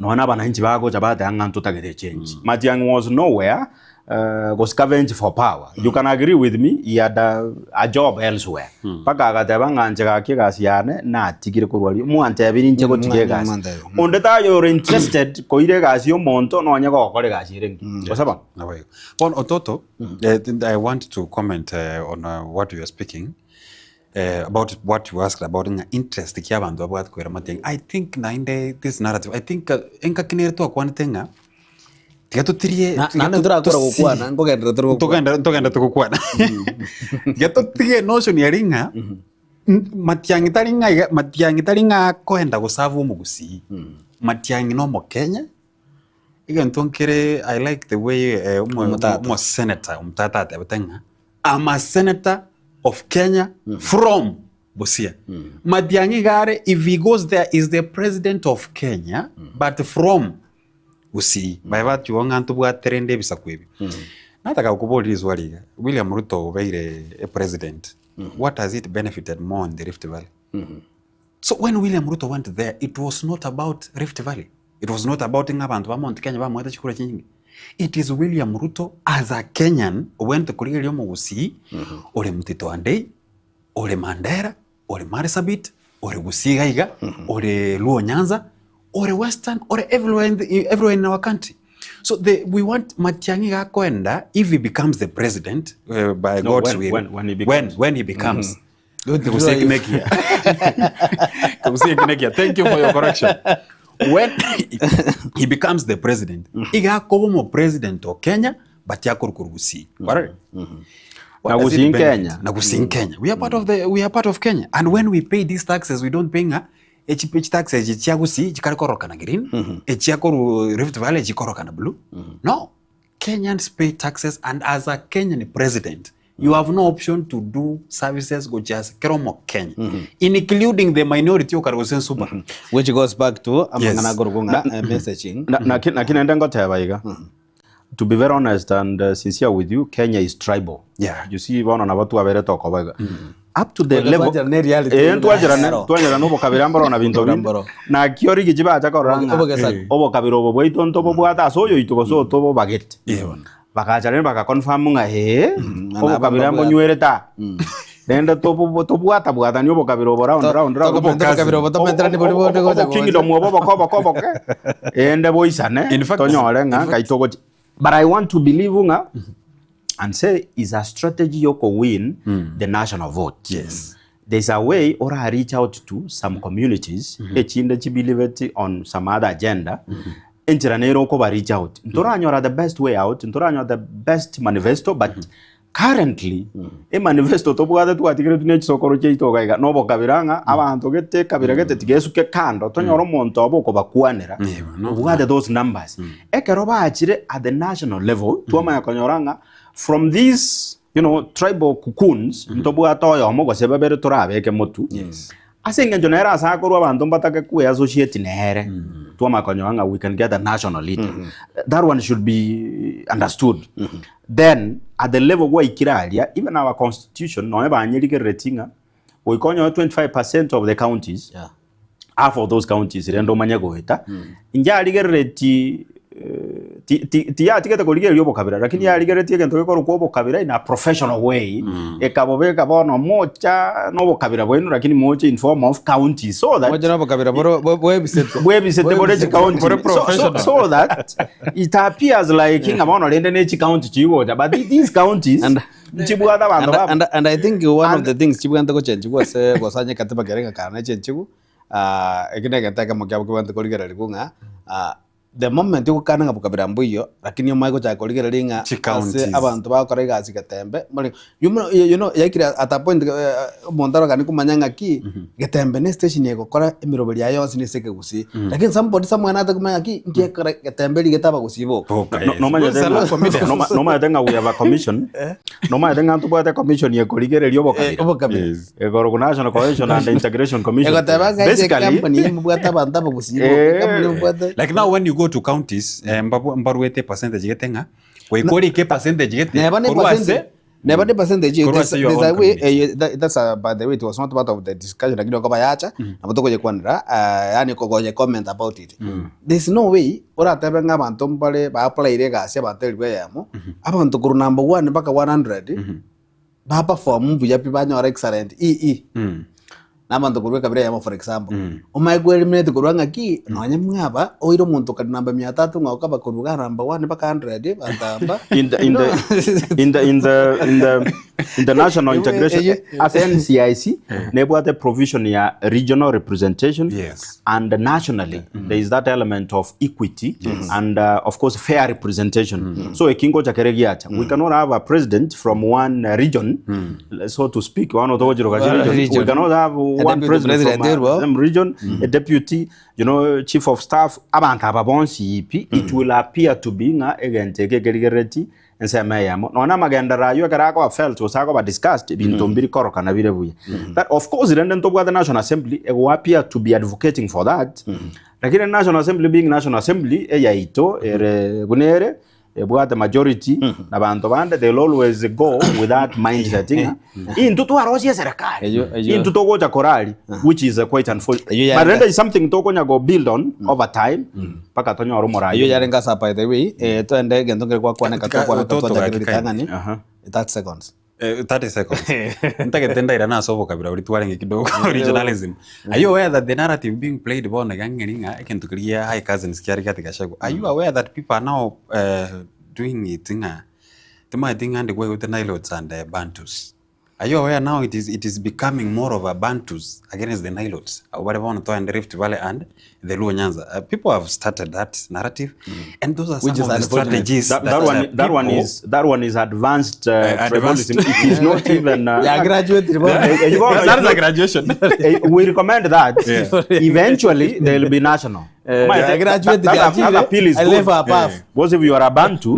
Speaker 2: nonya abananchi bagocha bateba ng'a ntotagete change Matiang'i was nowhere uh, go scavenge for power you can agree with me he had a, a job elsewhere mpaka agateba ng'a nche gaki egasi yane natigire korwa ri mwantebiri nche gotiga egasi
Speaker 1: mwantebia.
Speaker 2: onde tayore interested koira egasi ya omonto nonye gokora egasi ere engiya gose bono
Speaker 3: Nabayo. Bon, Ototo, eh, I want to comment uh, on uh, what you are speaking uh, about what you asked about nga interest kia bantu babwate kwera Matiang'i. I think nainde this narrative. I think uh, enkakinere twakwanete ng'a tiga tutirie
Speaker 1: Na-
Speaker 3: tiga
Speaker 1: naende
Speaker 3: tu-
Speaker 1: torakora
Speaker 3: tusi-
Speaker 1: gokwana nkogenderera tore gokwana
Speaker 3: tugenda tugenda tugukwana tiga tutige notion eri ng'a Matiang'i tari ng'a iga- Matiang'i tari ng'a akoenda gosava omogusii Matiang'i na omokenya egento nkere I like the way eh,
Speaker 1: Omotata.
Speaker 3: omo senator omotata atebete ng'a I'm a senator of Kenya from Busia. Matiang'i gare if he goes there is the president of Kenya but from Gusii. Bae batiwa ng'a ntobwate rende ebisaku ebi. Nataka gokoboria riswali iga William Ruto obeire a president. What has it benefited more in the Rift Valley? So when William Ruto went there, it was not about Rift Valley. It was not about ng'a abanto ba Mount Kenya bamoete chikura chinyinge. It is William Ruto as a Kenyan ogwente korigereria omogusii ore Mtito Andei, ore Mandera, ore Marsabit, ore Gusii iga iga, ore Luo Nyanza, ore Western, ore everywhere in, the, everywhere in our country. So the, we want Matiang'i iga akoenda if he becomes the president uh, by
Speaker 2: No,
Speaker 3: God's
Speaker 2: when-
Speaker 3: will
Speaker 2: when- when he
Speaker 3: when,
Speaker 2: becomes.
Speaker 3: when he becomes
Speaker 1: Don't
Speaker 3: Kegusii
Speaker 1: drive.
Speaker 3: ekinekia. Kegusii ekinekia. Thank you for your correction. When he becomes the president, iga akoba omo president o Kenya, but akorokwa Gusii. Correct? What
Speaker 2: Na
Speaker 3: does it
Speaker 2: Gusii in
Speaker 3: benefit?
Speaker 2: Kenya.
Speaker 3: Na Gusii in Kenya. We are part of the we are part of Kenya. And when we pay these taxes, we don't pay ng'a echi echi taxes echi chia Gusii chikare korokana green, echia koru Rift Valley chikorokana blue. No. Kenyans pay taxes and as a Kenyan president, you have no option to do services gochia ase kera omokenya including the minority okare gose nsuba.
Speaker 1: Which goes back to amang'ana
Speaker 3: Yes.
Speaker 1: akorokwa ng'a eh, messaging.
Speaker 2: Na- naki naki naende ngoteba iga to be very honest and uh, sincere with you kenya is tribal
Speaker 3: Yeah.
Speaker 2: you see bono nabo twabere tokoba iga up to the
Speaker 1: Oyo
Speaker 2: level
Speaker 1: twancherane reality.
Speaker 2: eh twancherane
Speaker 1: Ero.
Speaker 2: twancherane obokabira mboro na binto binde
Speaker 1: Mboro.
Speaker 2: naki origi chibacha korora ng'a
Speaker 1: Obogesaku.
Speaker 2: obokabira obo bwaito ntobobwate ase oyoito gose otobobagete
Speaker 3: Yeah, bono.
Speaker 2: Bagacha rende bagaconfirm ng'a ee,
Speaker 1: na
Speaker 2: obokabira
Speaker 1: nabo
Speaker 2: mbonywerete aa. Rende tobo- tobwatabwatani obokabira obo round
Speaker 1: To-
Speaker 2: round round.
Speaker 1: tokomenta obokabira obo, tomenterani bori bonde gocha
Speaker 2: Obo- kingdom obo oboke oboke oboke ende boisane
Speaker 3: In fact-
Speaker 2: tonyore ng'a ngai togochi but I want to believe ng'a and say is a strategy yoko win the national vote.
Speaker 3: Yes.
Speaker 2: There's a way ora reach out to some communities echinde chibiliveti on some other agenda enchera nere okoba reach out ntoranyora the best way out ntoranyora the best manifesto but currently emanifesto tobwate twatigeretwe ne chisokoro chiaito iga iga nobokabira ng'a abanto gete ekabira gete tigesuke kando tonyore omonto obo okobakwanera obwate those numbers ekero bachire at the national level twamanya konyora ng'a From these you know, tribal cocoons ntobwate oyomo gose babere torabeke motu ase eng'encho nere ase akorwa abanto mbatake kwe associate nere twamanya konyora ng'a we can get a national leader that one should be understood then at the level gwaikire aria even our constitution nonye banyerigerereti ng'a goika onyore 25% of the counties
Speaker 1: Yeah.
Speaker 2: half of those counties rende omanye goeta inche arigerereti tiyatigete korigereria obokabira lakini yarigereretie egento gekorokwa obokabira in a professional way ekabobeka bono mocha na obokabira bwaino lakini moche in form of counties so that
Speaker 1: Moche na obokabira boro bwebisete.
Speaker 2: bwebisete bore chicounty
Speaker 3: Bore
Speaker 2: so, so,
Speaker 3: professional.
Speaker 2: so that it appears like ng'a bono rende ne chicounty chigocha but these counties
Speaker 1: And-
Speaker 2: nchibwate abanto
Speaker 1: And,
Speaker 2: babo
Speaker 1: and, and I think one of
Speaker 2: And-
Speaker 1: the things chibwate gochenchigwa ase gosanya ekatiba kere ng'a kare nechenchigwa ah, eki na egento ekemo kiabo kebwate korigereria ng'a ah, the moment ogokana ng'a bokabira mbuiyo, lakini omanye gochaka korigereria ng'a ase
Speaker 3: Chicounties.
Speaker 1: abanto bagokora egasi getembe more you know, you know yaikire at a point omonto aroganie komanya ng'aki getembe ne estation egokora emeroberi yaye yonsi nese ekegusii lakini somebody somewhere nate komanya ng'aki nki ekora getembe rigete abagusii boka.
Speaker 3: Boka,
Speaker 2: No-
Speaker 3: yes.
Speaker 2: nomanyete
Speaker 3: Because a lot of media.
Speaker 2: noma- nomanyete ng'a we have a commission nomanyete ng'a ntobwate commission ekorigereria obokabira
Speaker 1: Obokabira.
Speaker 3: Yes.
Speaker 2: Egoro National Cohesion and Integration Commission
Speaker 1: Egoteba ng'a ase
Speaker 2: basically
Speaker 1: company mobwate abanto abagusii boka,
Speaker 2: Eh.
Speaker 1: company mobwate
Speaker 3: Like now when you go to counties, eh, mbabu- mbaruete percentage gete ng'a goika orike percentage gete
Speaker 1: Neba ne
Speaker 3: korwa ase
Speaker 1: percentage neba ne percentage
Speaker 3: Korwa
Speaker 1: there's,
Speaker 3: ase your
Speaker 1: there's a
Speaker 3: own
Speaker 1: way
Speaker 3: community.
Speaker 1: eh, that, that's a, by the way it was not part of the discussion lakini okoba yacha nabo tokoyekwanera uh, yani kogoye comment about it there's no way oratebe ng'a abanto mbare ba applyire egasi abanto elifu eyemo abanto korwa number 1 mpaka 100 ba perform mbuya pi banyora excellent ee Na abanto korwa ekabira eyemo for example, omanye ko eliminate korwa ng'aki, nonye mwaba, oire omonto okari namba mia tatu ng'a okaba korwa iga namba one mpaka hundred, abanto aba,
Speaker 2: in the in the in the in the in the in the national integration as NCIC nebwate provision ya regional representation
Speaker 3: Yes.
Speaker 2: and nationally there is that element of equity and uh, of course fair representation so ekingo cha kere giacha we cannot have a president from one uh, region so to speak one otogochiroka
Speaker 1: One
Speaker 2: region.
Speaker 1: region.
Speaker 2: we cannot have one
Speaker 1: deputy
Speaker 2: president,
Speaker 1: president
Speaker 2: from
Speaker 1: erwo.
Speaker 2: a same region a deputy you know chief of staff abanto aba bonsi ipi it will appear to be ng'a egento eke ekerigerereti ensemo eyemo nonya amagenderero aywo ekero akoba felt gose akoba discussed ebinto mbiri korokana bire buya that of course rende ntobwate national assembly ego appear to be advocating for that lakini national assembly being national assembly eyaito ere buna ere. ebwate majority na banto bande they'll always go with that mindset ng'a intwe twarosia eserekari
Speaker 1: Eyio- eyio.
Speaker 2: intwe togocha korari which is quite unfortunate
Speaker 1: Eyio
Speaker 2: but
Speaker 1: yarenge-
Speaker 2: rende is something tokonya go build on over time mpaka tonyore omorai
Speaker 1: Eyio yarenge ase by the way, eh, twende egento nkere gwakwaneka
Speaker 3: Tika-
Speaker 1: tokwaneka
Speaker 3: ototo
Speaker 1: twachakire
Speaker 3: gaki kaini.
Speaker 1: ritang'ani.
Speaker 2: Aha.
Speaker 1: 30 seconds.
Speaker 3: 30 seconds. Ntagete ndairana ase obokabira boria twarenge kidogo regionalism. Are you aware that the narrative being played bono iga ng'eri ng'a egento keria gia high cousins kiare gati Gachagua. Are you aware that people are now doing it ng'a timanyeti ng'a ande kwaigwete Nilotes and Bantus. Are you aware now it is, it is becoming more of a Bantus against the Nilotes. Abwo bare bono twagende Rift Valley and the Luo Nyanza. People have started that narrative and those are some
Speaker 1: Which
Speaker 3: of
Speaker 1: is
Speaker 3: the
Speaker 1: unfortunate.
Speaker 3: strategies
Speaker 2: That, that one, that one
Speaker 3: people-
Speaker 2: is that one is advanced
Speaker 3: advanced.
Speaker 2: tribalism. It is not even.
Speaker 1: Yeah, graduate
Speaker 2: Eh, you
Speaker 3: That is a graduation.
Speaker 2: we recommend that.
Speaker 3: Yeah.
Speaker 2: Eventually, they will be national. My,
Speaker 1: yeah, graduate
Speaker 2: that, that, that appeal is
Speaker 1: I
Speaker 2: good.
Speaker 1: live above.
Speaker 2: Because if you are a Bantu,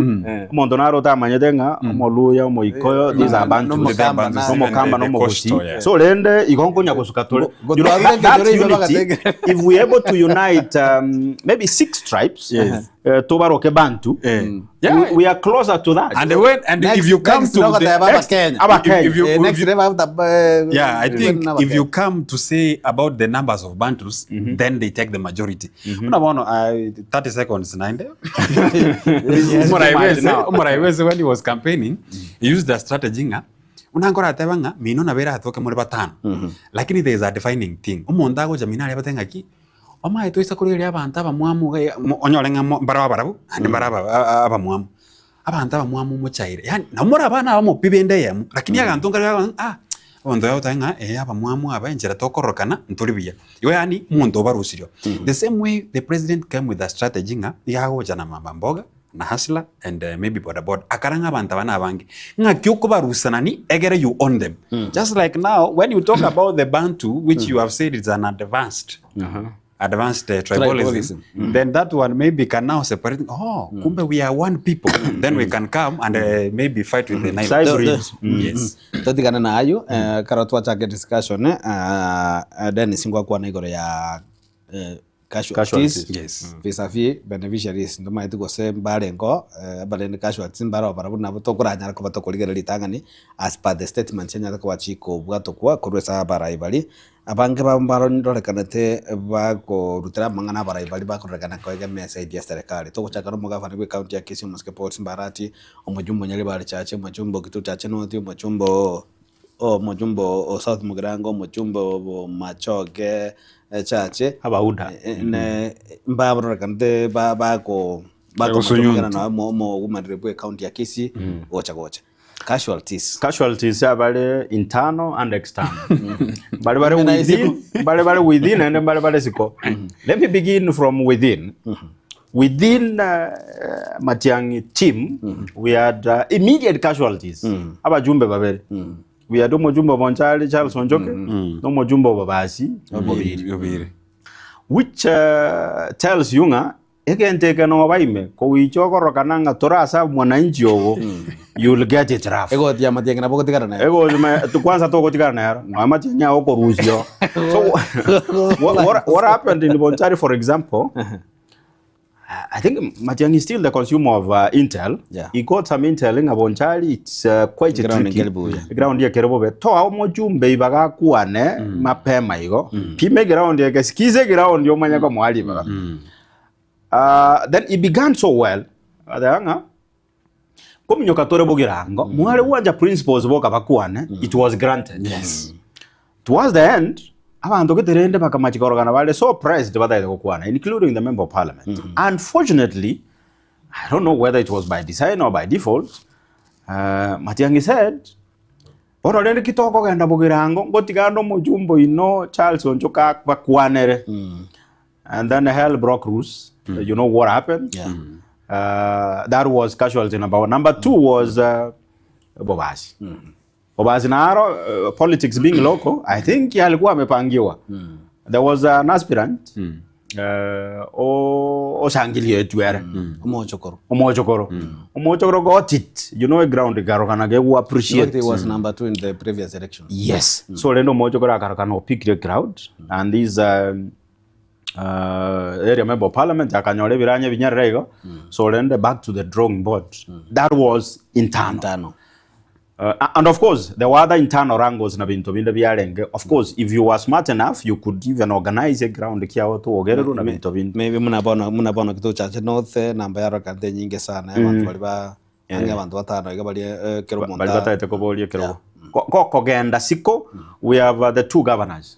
Speaker 2: omonto naro otamanyete ng'a omoluya, omoikoyo, these are Bantus.
Speaker 1: Nomokamba
Speaker 3: Bantus,
Speaker 1: na-
Speaker 3: even
Speaker 2: Nomokamba,
Speaker 3: the- the
Speaker 2: nomogusi.
Speaker 3: coastal, yeah.
Speaker 2: So rende igo nkonya gosuka tore.
Speaker 1: Go-
Speaker 2: You know,
Speaker 1: go-
Speaker 2: that, that
Speaker 1: go-
Speaker 2: unity,
Speaker 1: go-
Speaker 2: if we able to unite maybe 6 tribes,
Speaker 3: Yes.
Speaker 2: tobaroke Bantu,
Speaker 3: Yeah.
Speaker 2: we are closer to that.
Speaker 3: And when and
Speaker 1: Next-
Speaker 3: if you come
Speaker 1: next
Speaker 3: to
Speaker 1: no
Speaker 3: the
Speaker 1: aba
Speaker 2: next-
Speaker 1: Kenya.
Speaker 2: aba
Speaker 3: If-
Speaker 2: Kenya.
Speaker 3: if you-
Speaker 1: Eh, next
Speaker 3: if you-
Speaker 1: never after,
Speaker 3: Yeah, I think
Speaker 1: never
Speaker 3: if you
Speaker 1: Kenya.
Speaker 3: come to say about the numbers of Bantus, then they take the majority. Unaona, 30 seconds naende.
Speaker 2: Yes, now.
Speaker 3: Umuraiwese when he was campaigning, he used the strategy ng'a unangora ateba ng'a mino nabere atoke muri batano. Lakini there is a defining thing. Omonto agocha mino aria bate ng'aki omae toisa korigereria abanto abamwamu iga onyore ng'a mbare abarabu naende mbare abamwamu. Abanto abamwamu mochaire. Yaani nabo more abana abamo pi bende eyemo, lakini aganto nkare gakogenda ah, abanto bagoteba ng'a eh abamwamu aba enchera tokororokana ntori buya. Igo yaani omonto obarusirie. The same way the president came with a strategy ng'a iga agocha na mama mboga na hustler and maybe boda boda akara ng'a abanto aba na abange. Ng'aki okobarusanani egere you own them. Just like now when you talk about the Bantu which you have said is an advanced advanced tribalism,
Speaker 1: Tribalism.
Speaker 3: then that one maybe can now separate. Oh, kumbe we are one people. Then we can come and maybe fight with the Nile.
Speaker 2: Cybrids.
Speaker 3: Yes.
Speaker 1: Totigane na ayo eh, karo twachake discussion eh, Dennis ngwakwana igoro ya eh, casualties
Speaker 2: Casualties.
Speaker 3: Yes.
Speaker 1: vis-a-vis beneficiaries ndomaete gose mbarengo eh, abarende casualties mbaro barabwo nabo tokoranyara koba tokorigereria ritang'ani as per the statement chianyarete koba chikobwatokwa korwa ase abarai baria abange babo mbarorekanete bakorutera amang'ana abarai baria bakororekana koegemea eside ya serikali togochaka na omogavana bwa ecounty ya Kisii omosike Paul Simba Arati omojumbe o Nyaribari Chache omojumbe o Kitui Chache North omojumbe o omojumbe o South Mugirango omojumbe o Machoge Chache
Speaker 2: Abauda.
Speaker 1: ne mbarorekanete ba bako
Speaker 3: Bagosunyuntu.
Speaker 1: na mo mo woman rep bwa county ya Kisii gocha gocha casualties
Speaker 2: Casualties abale internal and external. Bale bale
Speaker 1: Na
Speaker 2: within, bale bale within and bale bale siko. Let me begin from within. Within Matiang'i team, we had immediate casualties. Abajumbe babere. We had omojumbe Bonchari Charles Onjoke, nomojumbe Obabasi Obiri.
Speaker 3: Obiri.
Speaker 2: Which tells you ng'a egento no baime kowicha okorokana ng'a torasa mwananchi ogo you'll get it rough.
Speaker 1: egoti ya Matiang'i nabo gotigana nayo
Speaker 2: Ego kwanza togotigana nero no Matiang'i agokorusio. So what happened in Bonchari for example, I think Matiang'i is still the consumer of Intel.
Speaker 1: Yeah.
Speaker 2: He got some Intel in Bonchari. It's quite
Speaker 1: Ground
Speaker 2: tricky.
Speaker 1: nkeribu, yeah.
Speaker 2: Ground ya kerebobe. Toa omojumbe ibagakuane mapema igo. Pime ground yake sikize ground yomanya kwa mwali baga. Then it began so well. Adanga kominyoka tore bogirango. Mwale wanja principles boka bakuane. It was granted.
Speaker 3: Yes.
Speaker 2: Towards the end, abantu geterende bakamachikorogana bale so pressed bataite gokwana, including the member of parliament. Unfortunately, I don't know whether it was by design or by default, Matiang'i said, bono rende kitoko genda bogirango ngotigana omojumbo ino Charles Onchoka bakwanere. And then hell broke loose. You know what happened?
Speaker 1: Yeah.
Speaker 2: That was casualty number one. Number two was Bobasi. Bobasi naro, politics being local, I think alikuwa amepangiwa. There was an aspirant oshangilie tuere.
Speaker 1: Omochokoro.
Speaker 2: Omochokoro. Omochokoro got it. You know a ground garokana ke who appreciate.
Speaker 1: He was number 2 in the previous election.
Speaker 2: Yes. So rendo Omochokoro akarokana pick the crowd and these Area member of parliament akanyora ebiranya ebinyarire igo, so rende back to the drawing board. That was internal.
Speaker 1: Internal.
Speaker 2: And of course there were other internal wrangles na binto binde biarenge. Of course if you were smart enough you could even organize a ground kiao twogererwe na binto binde.
Speaker 1: Maybe muna bono muna bono kituchache north namba yarokante enyinge sana ya abanto baria ba ang'e abanto batano iga baria ekero omonto
Speaker 2: Baria batagete koboria ekerogo. Gokogenda siko we have the two governors.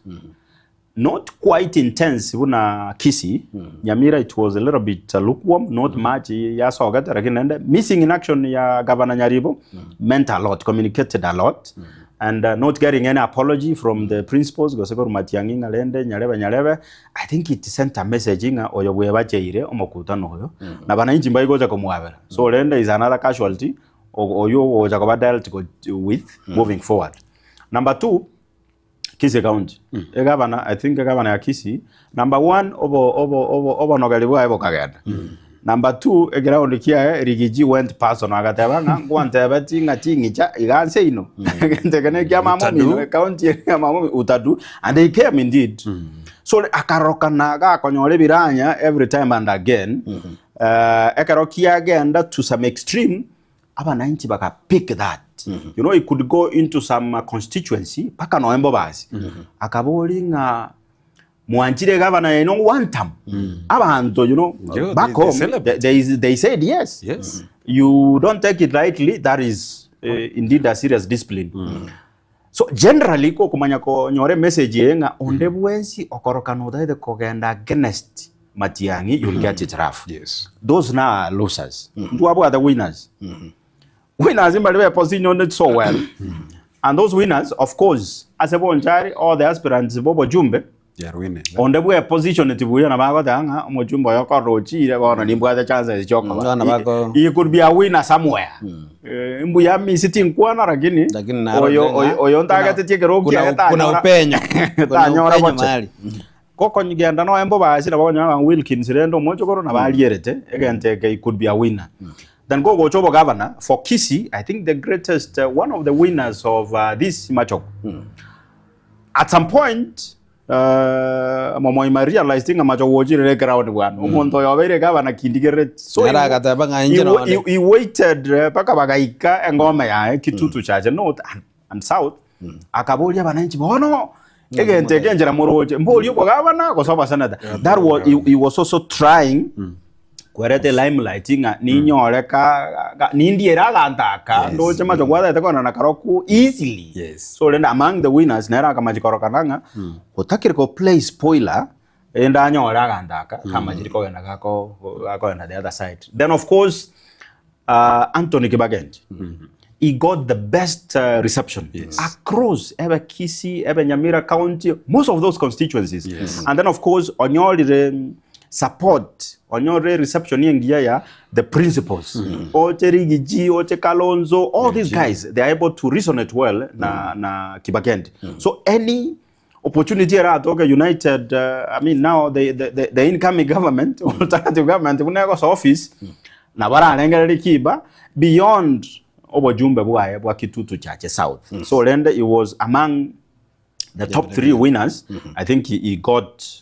Speaker 2: Not quite intense buna Kisii, Nyamira it was a little bit lukewarm, not much yasogete lakini naende missing in action ya Governor Nyaribo meant a lot, communicated a lot and not getting any apology from the principals gose korwa Matiang'i ng'a rende nyarebe nyarebe, I think it sent a message ng'a oyo bwebacheire omokutano oyo na bananchi mbaigocha komwabera. So rende is another casualty oywo ogocha koba dealt with moving forward. Number two, Kisii County. Egavana, I think egavana ya Kisii, number one, obo, obo, obo, obonogeri bwaye bokagenda. Number two, eground kiaye Rigiji went personal agateba ng'a ngwantebeti ng'a ching'icha iga nse ino. Egento eke ne kia mama
Speaker 3: Utadu.
Speaker 2: omino, ecounty ere ya mama omino, utadu and they came indeed. So akarorokana gakonyora ebiranya every time and again. Ekero kiagenda to some extreme, Abananchi baka pick that. You know he could go into some constituency mpaka noe Mbobasi akabori ng'a mwanchire gavana yaino one term. Abanto you know
Speaker 3: Yo,
Speaker 2: back
Speaker 3: they
Speaker 2: home
Speaker 3: celebrate.
Speaker 2: they said yes.
Speaker 3: Yes.
Speaker 2: You don't take it lightly that is indeed a serious discipline. So generally gokomanya konyora emessage eye ng'a onde bwensi okorokana otaete kogenda against Matiang'i you'll get it rough.
Speaker 3: Yes.
Speaker 2: Those now are losers. Ntwabwate winners. Winners mbari bepositioned so well. And those winners of course ase bonchari all the aspirants b'obochumbe
Speaker 3: They are winning.
Speaker 2: onde bwepositioneti buya nabo agoteba ng'a omochumbe oyo okorora ochire bono nimbwate chances chiokoba.
Speaker 1: Bono bako-
Speaker 2: He could be a winner somewhere. Eh, mbuya misi tinkwana lakini
Speaker 1: Lakini narorire
Speaker 2: oyo
Speaker 1: ng'a
Speaker 2: oyo oyo ntagetetie ekero
Speaker 1: kuna,
Speaker 2: kiaye
Speaker 1: kuna
Speaker 2: tanyora
Speaker 1: upenyo kuna
Speaker 2: tanyora
Speaker 1: upenyo
Speaker 2: boche
Speaker 1: mahali
Speaker 2: gokonyigenda noe mbobasi nabo okonyora ng'a Wilkins rende omochokoro nabo arierete egento eke he could be a winner then gogocha obogavana for Kisii I think the greatest one of the winners of this Machogu At some point Momoima realized ng'a Machogu ochirire eground bwana. Omonto oyo obeire gavana kindigerereti. So
Speaker 1: Nere agateba ng'a inche nonde.
Speaker 2: he waited mpaka bagaika engome yaye Kitutu Chache North and South akaboria abananchi bono egento eke enchera moroche mborie obogavana gose oboseneta. That was, he was also trying kwereta limelight ng'a ninyore ka ka nindiere aganto aka
Speaker 3: Yes.
Speaker 2: ndoche macho gwatete kogenda na karokwo easily.
Speaker 3: Yes.
Speaker 2: So rende among the winners nere akamachia korokana ng'a otakire ko play spoiler rende anyore aganto aka kamachire kogenda gako gakogenda the other side. Then of course Anthony Kibagendi he got the best reception
Speaker 3: Yes.
Speaker 2: across ebe Kisii ebe Nyamira county most of those constituencies
Speaker 3: Yes.
Speaker 2: and then of course onyorire support onyorire reception engiya ya the principals oche Rigiji oche Kalonzo all these guys they are able to resonate well na, na Kibagendi so any opportunity eratoke united I mean now the, the, the, the incoming government alternative government buna egosa office nabo ararengererie kiba beyond obojumbe bwaye bwa Kitutu Chache South so rende he was among the top three winners I think he, he got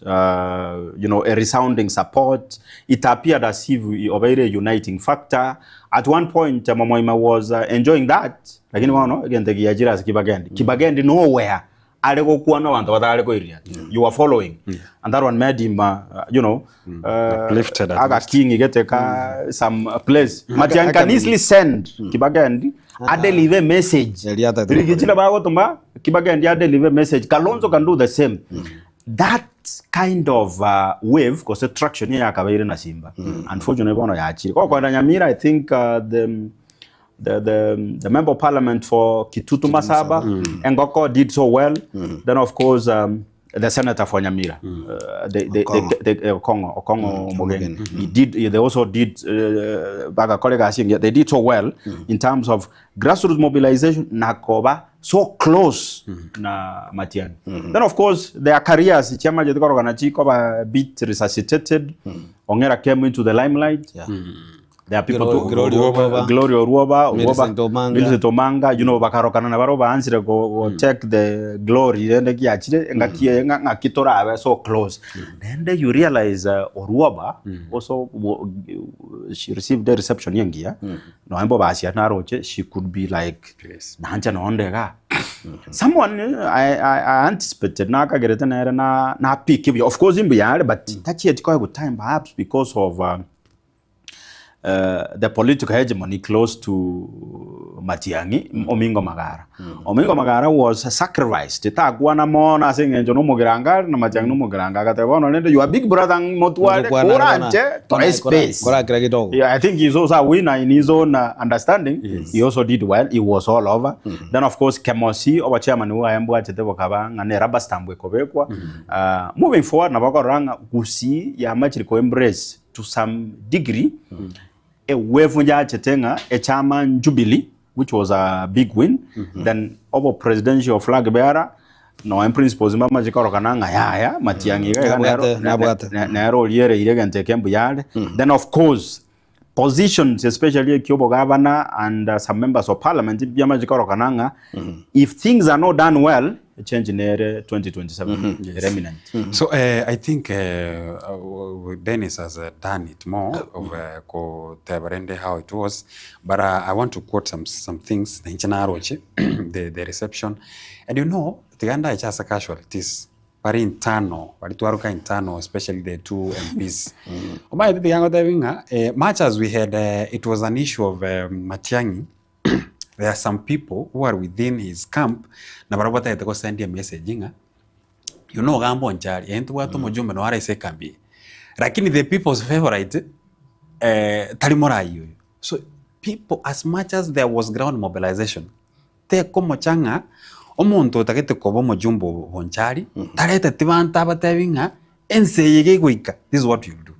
Speaker 2: you know a resounding support it appeared as if he obeire a uniting factor at one point Momoima was enjoying that lakini bono egento giachire ase Kibagendi Kibagendi nowhere are gokwana abanto batare koiria you are following and that one made him you know
Speaker 3: Uplifted at
Speaker 2: aga
Speaker 3: least.
Speaker 2: king gete ka some place Matiang'i can easily send Kibagendi adeliver message
Speaker 1: Eria atagete
Speaker 2: Rigichira bagotoma Kibagendi adeliver message Kalonzo can do the same that kind of wave gose traction yakabeire na Simba unfortunately bono yachire gokoenda Nyamira I think the the, the, the member of parliament for Kitutu Masaba, Engoko did so well. Then, of course, the senator for Nyamira, they, Okongo, Okongo Omogeni. He did, they also did, Bagakolega Asingia, they did so well in terms of grassroots mobilization, Nakoba, so close na Matiang'i. Then, of course, their careers, Chama Jethikoro Chikoba bit resuscitated, Ongera came into the limelight.
Speaker 1: Yeah.
Speaker 2: There are people to,
Speaker 1: Glory Orwoba.
Speaker 2: Glory Orwoba, Orwoba,
Speaker 1: Millicent Omanga.
Speaker 2: Millicent Omanga, you know, bakarokana na barobwo baansire go, go take the glory rende giachire engaki eye ng'a ng'aki torabe so close. Naende you realize uh, Orwoba also wo- she received a reception engiya nonya mbobasia naroche she could be like
Speaker 3: Yes.
Speaker 2: nanche nonde igaa. Someone eh, I, I, I anticipated nakagerete nere na na pick buya of course mbuya are but tachieti koegwa time perhaps because of uh, the political hegemony close to Matiang'i, Omingo Magara. Omingo Magara was sacrificed. Takwana mono ase eng'encho na omogiranga na Matiang'i na omogiranga agateba bono rende your big brother motware
Speaker 1: Motokwana
Speaker 2: koranche
Speaker 1: bana-
Speaker 2: tore
Speaker 1: kora-
Speaker 2: space.
Speaker 1: kora kira kidogo.
Speaker 2: Yeah, I think he's also a winner in his own understanding.
Speaker 3: Yes.
Speaker 2: He also did well. He was all over. Then of course Kemosi, oba chairman wa mbwachete bokaba ng'a ne rubber stamp ekobekwa. Moving forward nabakorora ng'a Gusii yamachire ko embrace to some degree ewevu yachete ng'a echama Jubilee which was a big win then obo presidential flag bearer noe principles mbamache korokana ng'a yaya Matiang'i iga iga
Speaker 1: Nabwate,
Speaker 2: nero-
Speaker 1: nabwate.
Speaker 2: nero oriereire egento eke mbuya are then of course positions especially ekiobo governor and some members of parliament biamache korokana ng'a if things are not done well change nere 2027 ere imminent.
Speaker 3: So I think Dennis has done it more of koteba rende how it was, but I want to quote some things ninche naroche the reception and you know tiga ndache ase casualties bari internal bari twaruka internal especially the two MPs. Omanyete tiga ngotebi ng'a much as we had it was an issue of Matiang'i there are some people who are within his camp na barabwo batagete gosendia emessage ng'a you know gamba onchari eh ntobwate omojumbe noo are ase ekambi eye lakini the people's favorite eh, tari morai oyo so people as much as there was ground mobilization tekomocha ng'a omonto otagete koba omojumbe o bonchari tareteti banto abatebi ng'a ense eye gegoika this is what you'll do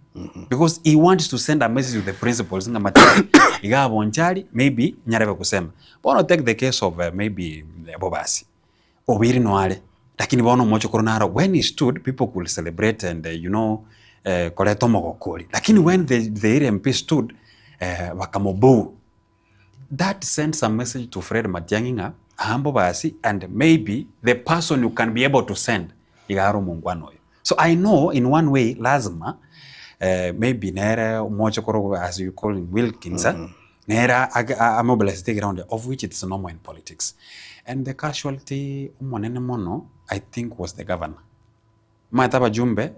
Speaker 3: because he wants to send a message to the principals ng'a matiang'i iga bonchari maybe nyarebe kusema bono take the case of maybe Bobasi obeire noare lakini bono omochokoro naro when he stood people could celebrate and you know koreta omogoko oria lakini when the area MP stood bakamoboo that sends a message to Fred Matiang'i ng'a aa Bobasi and maybe the person you can be able to send iga are omongwana oyo. So I know in one way lazima maybe nere omochokoro as you call him Wilkins nere amobilisete eground of which it's normal in politics. And the casualty omonene mono I think was the governor. Omanyete abajumbe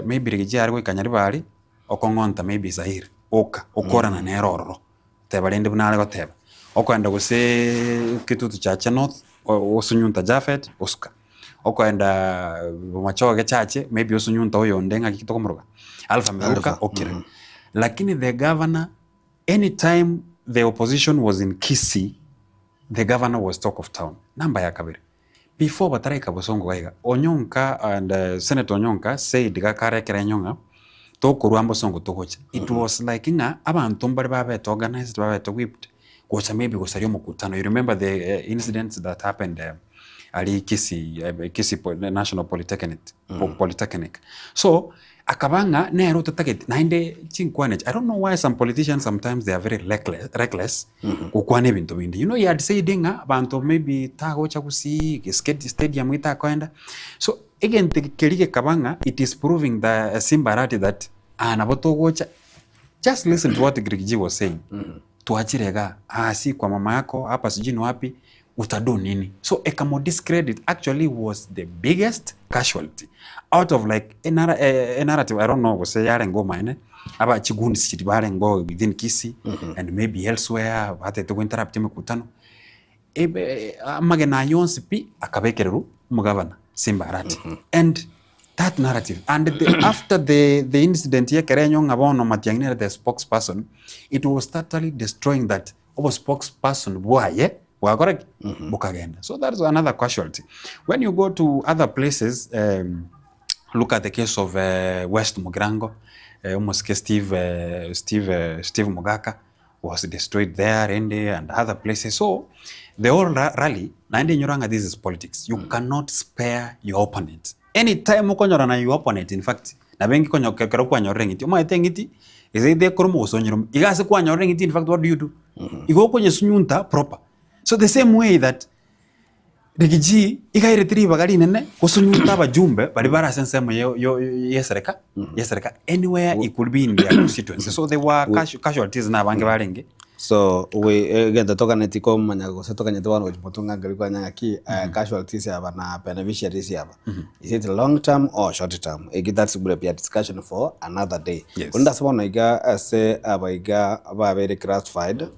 Speaker 3: maybe rigichi are goika Nyaribari okong'onta maybe Zaire oka okorana nere ororo teba rende buna are goteba okoenda gose Kitutu Chache North osunyunta Japhet osuka okoenda Bomachoge Chache maybe osunyunta oyonde ng'aki tokomoroka Alpha Miruka okire lakini the governor anytime the opposition was in Kisii the governor was talk of town. Namba ya kabere before bataraika bosongo gaiga Onyonka and Senator Onyonka said gakare ekero ng'a tokorwa mbosongo togocha it was like ng'a abanto mbare babete organized babete whipped gocha maybe gosaria omokutano. You remember the incidents that happened ari Kisii, Kisii National Polytechnic, Polytechnic. So akaba ng'a nere otatagete naende chinkwana echi I don't know why some politicians sometimes they are very reckless gokwana ebinto binde. You know he had said ng'a banto maybe tagocha gusii stadium itakoenda. So egento keria gekaba ng'a it is proving the Simba Arati that aa nabo togocha. Just listen to what Greg G was saying. Twachire igaa, ah si kwa mama yako hapa sijui ni wapi utado nini. So ekamo discredit actually was the biggest casualty out of like a, a narrative I don't know gose yarenge omaene aba chigundi chiri barenge within Kisii and maybe elsewhere batete go interrupt emekutano ebe amagena aya yonsi pi akabekererwa omogavana Simba Arati and that narrative and after the incident yekerenyo ng'a bono Matiang'i nere the spokesperson it was totally destroying that obo spokesperson bwaye bwakora ki bokagenda. So that is another casualty. When you go to other places look at the case of West Mugirango, omosike Steve Mugaka was destroyed there rende and other places. So the whole rally naende inyora ng'a this is politics. You cannot spare your opponent. Anytime okonyorana your opponent in fact nabe ngikonyo kero kwanyorire eng'iti omanyete eng'iti Is either ekoroma gose onyerome. Iga ase kwanyorire eng'iti in fact what do you do? Igo okonyesunyunta proper. So the same way that Rigiji iga airete ribaga rinene gosunyunta abajumbe baria bare ase ensemo ye yo yesereka yesereka anywhere it could be in their constituency. So they were casu casualties na abange barenge.
Speaker 1: So we egento toganeti komanya gose tokanyete bono gochia motwe ng'a nkeri kwanya ng'aki casualties aba na beneficiaries aba, is it long term or short term? Eki that's will be a discussion for another day.
Speaker 3: Yes.
Speaker 1: Korende ase bono iga ase abaiga babeire classified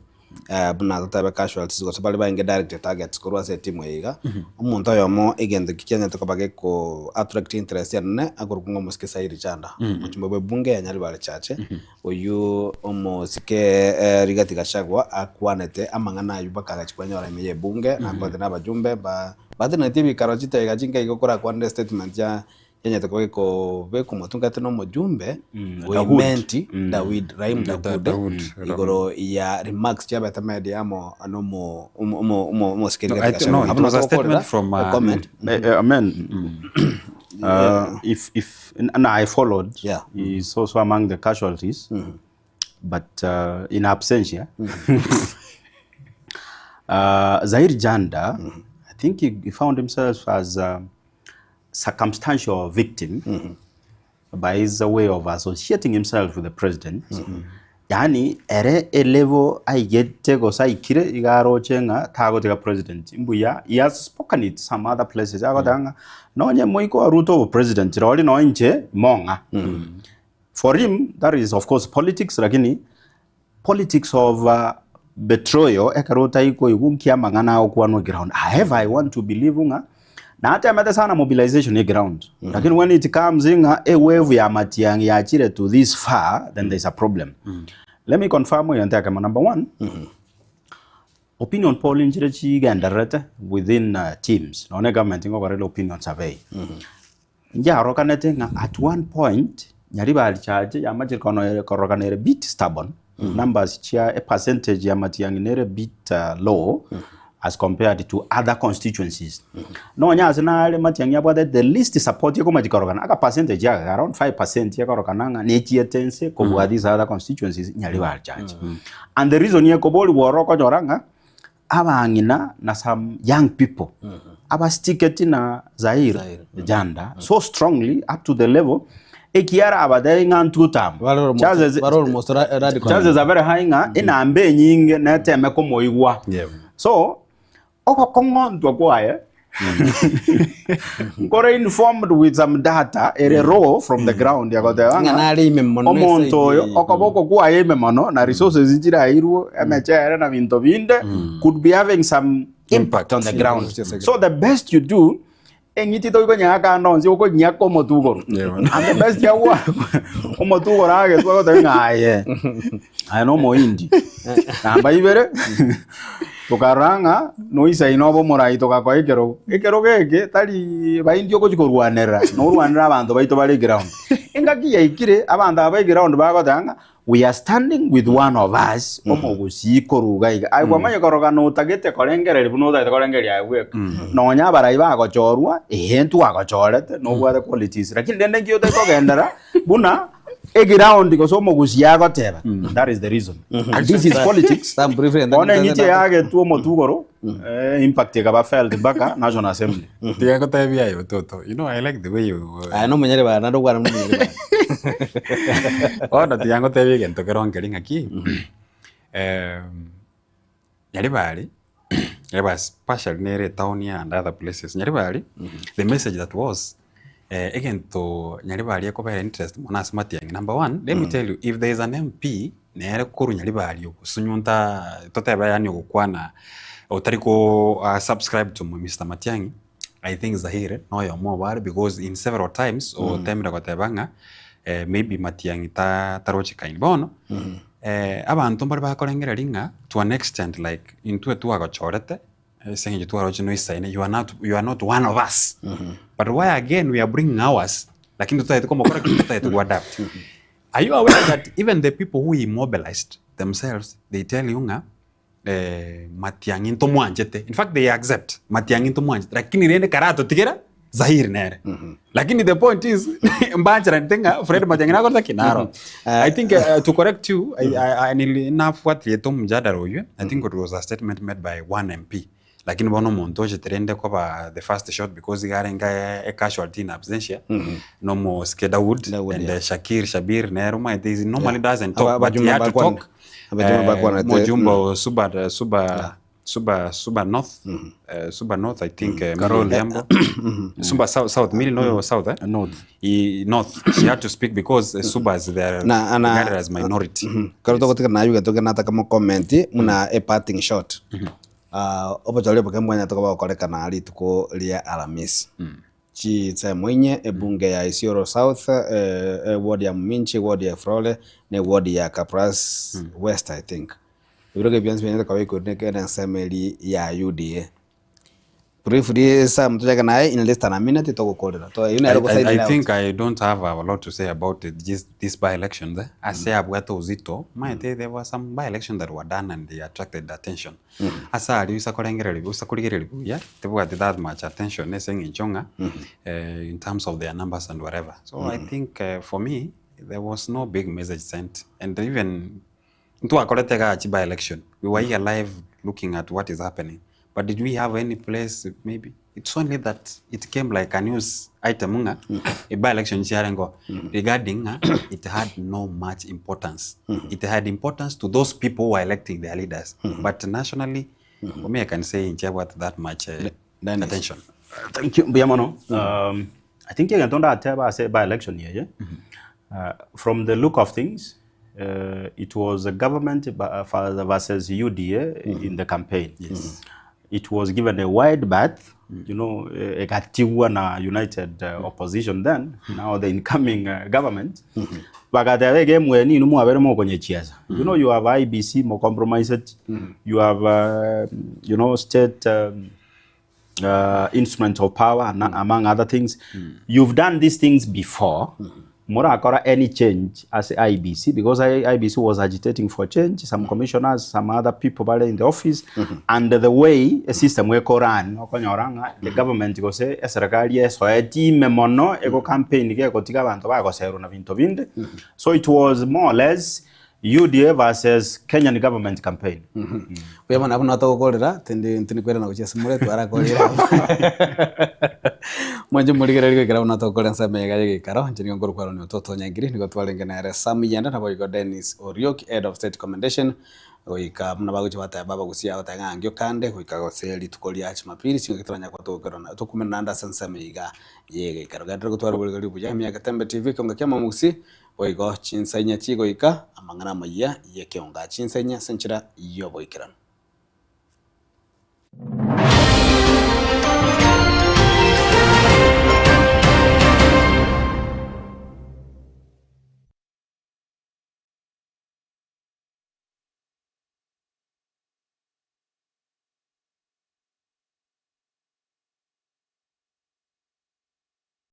Speaker 1: buna totabe casualties gose baria barenge direct targets korwa ase etimu eye iga, omonto oyomo egento eki kianyarete koba geko attract interest enene akorokwa ng'a omosike Sairi Chanda, omochumba bwe ebunge ya Nyaribari Chache, oyio omosike Rigathi Gachagua akwanete amang'ana aywo mpaka agachia kwanyora ime ya ebunge, nakwanete na abajumbe ba bateneneti ebikaro chidageka chinke igo korakwanere estatement ya Yanyarete koba gekobekwa omotwe gati nomojumbe bw'Imenti Dawid, Rahim Dagude, igoro ya remarks chiabete made amo nomo omo omo omosikeri
Speaker 3: No,
Speaker 1: gati
Speaker 3: I
Speaker 1: Gachagua.
Speaker 3: no, it
Speaker 1: Abwo
Speaker 3: was a
Speaker 1: natogokorera
Speaker 3: statement from,
Speaker 1: a comment.
Speaker 2: Amen. If if and I followed,
Speaker 1: Yeah.
Speaker 2: he's also among the casualties, but in absentia. Zahir Janda, I think he, he found himself as a circumstantial victim by his way of associating himself with the president. Yaani ere e level aigete gose aikire iga aroche ng'a tagotiga president mbuya he has spoken it some other places agoteba ng'a nonye moiko wa Ruto obo president rori nonye inche mong'a. For him that is of course politics lakini Politics of betrayal ekero otaikoigwa nki amang'ana agokwanwa eground. However, I want to believe ng'a natemete sana mobilization eground lakini when it comes ng'a e wave ya Matiang'i yachire to this far then there is a problem. Let me confirm egento ekemo number one, opinion poll nchire chigendererete within teams nonya egovernment ngokora ere opinion survey. Nchiarokanete ng'a at one point Nyaribari Church yamachire kono korokana ere bit stubborn, numbers chia epercentage ya Matiang'i nere bit low as compared to other constituencies. Nonya ase nare Matiang'i abwate the least support ekomachi korokana aka percentage aka around 5% ekorokana ng'a nechiete nse kobua these other constituencies Nyaribari Church. And the reason ekoborigwa oro okonyora ng'a abang'ina na some young people abastiketi na Zaire Janda so strongly up to the level ekiara abatebie ng'a ntwe otambe.
Speaker 1: Bare almost-
Speaker 2: Chances-
Speaker 1: bare almost ra- radical.
Speaker 2: chances are very high ng'a enamba enyinge neteme komoigwa
Speaker 3: Yeah.
Speaker 2: so ogokong'ontwa kwaye nkore informed with some data ere raw from the ground yagoteba
Speaker 1: Ng'a
Speaker 2: ng'a
Speaker 1: nare ime mono
Speaker 2: omonto oyo
Speaker 1: ase-
Speaker 2: okoboko kwaye ime mono na resources nchirairwe emechere na binto binde could be having some impact on the ground so the best you do eng'iti toikonyaka kando onsi okonyaka omotugoro
Speaker 3: Yeah.
Speaker 2: and the best yagwa omotugoro agetwa agoteba ng'a aye aye nomohindi namba ibere Tokarora ng'a noisaine obe omorai togakoa ekerogo. Ekerogo eke tari baindi ogochia korwanerera, norwanere abanto baito bare eground. Engaki yaikire abanto aba ba eground bagoteba ng'a we are standing with one of us omogusii korwa iga iga. Aye kwamanya koroka notagete korengereria buna otagete korengereria aye bweka. Nonya abarai bagochorwa, eeh ntwagochorete nobwate qualities lakini rende nki otari kogenderera buna Eground gose omogusii agoteba that is the reason and this is politics
Speaker 1: Some briefly and then
Speaker 2: bono eng'iti eyagetwe omotwe igoro eh, impact ekaba felt mpaka national assembly
Speaker 3: Tiga ngotebie aye ototo. You know I like the way you
Speaker 1: Aye nomonye ribaya naende okwana buna omonye ribaya.
Speaker 3: Bono tiga ngotebie egento kero nkeri ng'aki Nyaribari, Nyaribari partially nere etown and other places. Nyaribari, the message that was, egento Nyaribari ekobera interest mono ase Matiang'i, number one, let me tell you, if there is an MP nere korwa Nyaribari ogosunyunta totebe yaani ogokwana otari ko subscribe to Mister Matiang'i, I think Zahir noyomo obo are because in several times otemire goteba ng'a maybe Matiang'i tarochekaini. Bono abanto mbare bakorengereria ng'a to an extent like intwe twagochorete ase eng'encho twaroche noisaine you are not, you are not one of us but why again we are bringing ours lakini totagete komokora ki? Totagete go adapt. Are you aware that even the people who he mobilized themselves they tell you ng'a Matiang'i ntomwanchete, in fact they accept Matiang'i ntomwanchete, lakini rende karatotigera. Zahiri nere. Lakini the point is mbancheranete ng'a Fred Matiang'i nakorete ki? Naro. I think to correct you, I, I, I, nili- nafuatiliete omujadala oywe, I think it was a statement made by one MP. Lakini bono omonto ochete rende koba the first shot because iga arenge a casualty in absentia, nomosike Dawood,
Speaker 1: Dawood,
Speaker 3: and
Speaker 1: yeah.
Speaker 3: Shakir Shabir nere omanyete he normally doesn't talk
Speaker 1: Aba-
Speaker 3: but he
Speaker 1: abajumbe
Speaker 3: had to
Speaker 1: bakwane-
Speaker 3: talk.
Speaker 1: abajumbe bakwanete,
Speaker 3: Mojumbe o Suba, Suba, Suba, Suba North, Suba North, I think, Millie Odhiambo. Suba South, South, Millie no South, eh?
Speaker 2: North.
Speaker 3: He, North. She had to speak because Suba is there
Speaker 1: Na- ana-
Speaker 3: regarded as minority.
Speaker 1: Kero togotiga naye iga nataka mo comment muna a parting shot. Ah, obochori oboke mbwanyete koba gokorekana rituko ria Aramisi. Chinsemo inye, ebunge ya Isiolo South, eh, ward ya Muminji, ward ya Frole, ne ward ya Kapras West I think. Ebirogo ebi bionsi bianyete koba bikoirwe na ensemo eria ya UDA. Briefly Sam tochake naye in less than a minute togokorera. To eyio nere
Speaker 3: I, I,
Speaker 1: gosign
Speaker 3: I
Speaker 1: out.
Speaker 3: think I don't have a lot to say about it, just this by elections. Eh? Ase abwate uzito, maete there were some by elections that were done and they attracted attention. Ase aria oisa korengereria oisa korigereria buya, tebwati that much attention ase eng'encho ng'a eh, in terms of their numbers and whatever. So I think for me, there was no big message sent and even ntwakorete igaa chi by election, we were here live looking at what is happening but did we have any place maybe it's only that it came like a news item ng'a a by election chiarengo regarding ng'a it had no much importance it had importance to those people who are electing their leaders but nationally for me I can say inchabwate that much
Speaker 1: Dennis.
Speaker 3: attention.
Speaker 2: Thank you mbuya mono. I think egento ndatebe ase by election eye, from the look of things, it was a government versus UDA in the campaign. It was given a wide berth, you know, egatigwa na united opposition then, now the incoming government. Bagateba egame eye ninwe mwabere mokonyechiesa. You know, you have IEBC mo compromised, you have, you know, state instruments of power, and among other things. You've done these things before. Morakora any change as IEBC, because IEBC was agitating for change, some commissioners, some other people bare in the office, and the way a system ekoran, okonyora ng'a the government gose eserikali esoeti ime mono, ego campaign gegotiga abanto bagoserwa na binto binde. So it was more or less UDA versus Kenyan government campaign.
Speaker 1: Buya bono abwo natogokorera tindi ntindi kwerana gochia ase more twarakorire abwo. Mwanche morigererie goikera buna togokora ensemo eye iga ya egeikaro, inche nigo nkorokwa Aaron Ototo Nyangiri, nigo twarenge nere Sam Yende naboigo Dennis Orioki head of state commendation, goika buna bagochia bateba abagusia bagoteba ng'a ankio kande goika gose rituko ria jumapili chingaki toranya koba togokerana tokumera naende ase ensemo eye iga ya egeikaro. Genderera gotwara oborigori buya, emiaka Tembe TV, ekeonga kia omogusi, Boigo chinsa inye chigoika amang'ana amayia y'ekeonga chinsa inye ase enchera y'oboikeranu.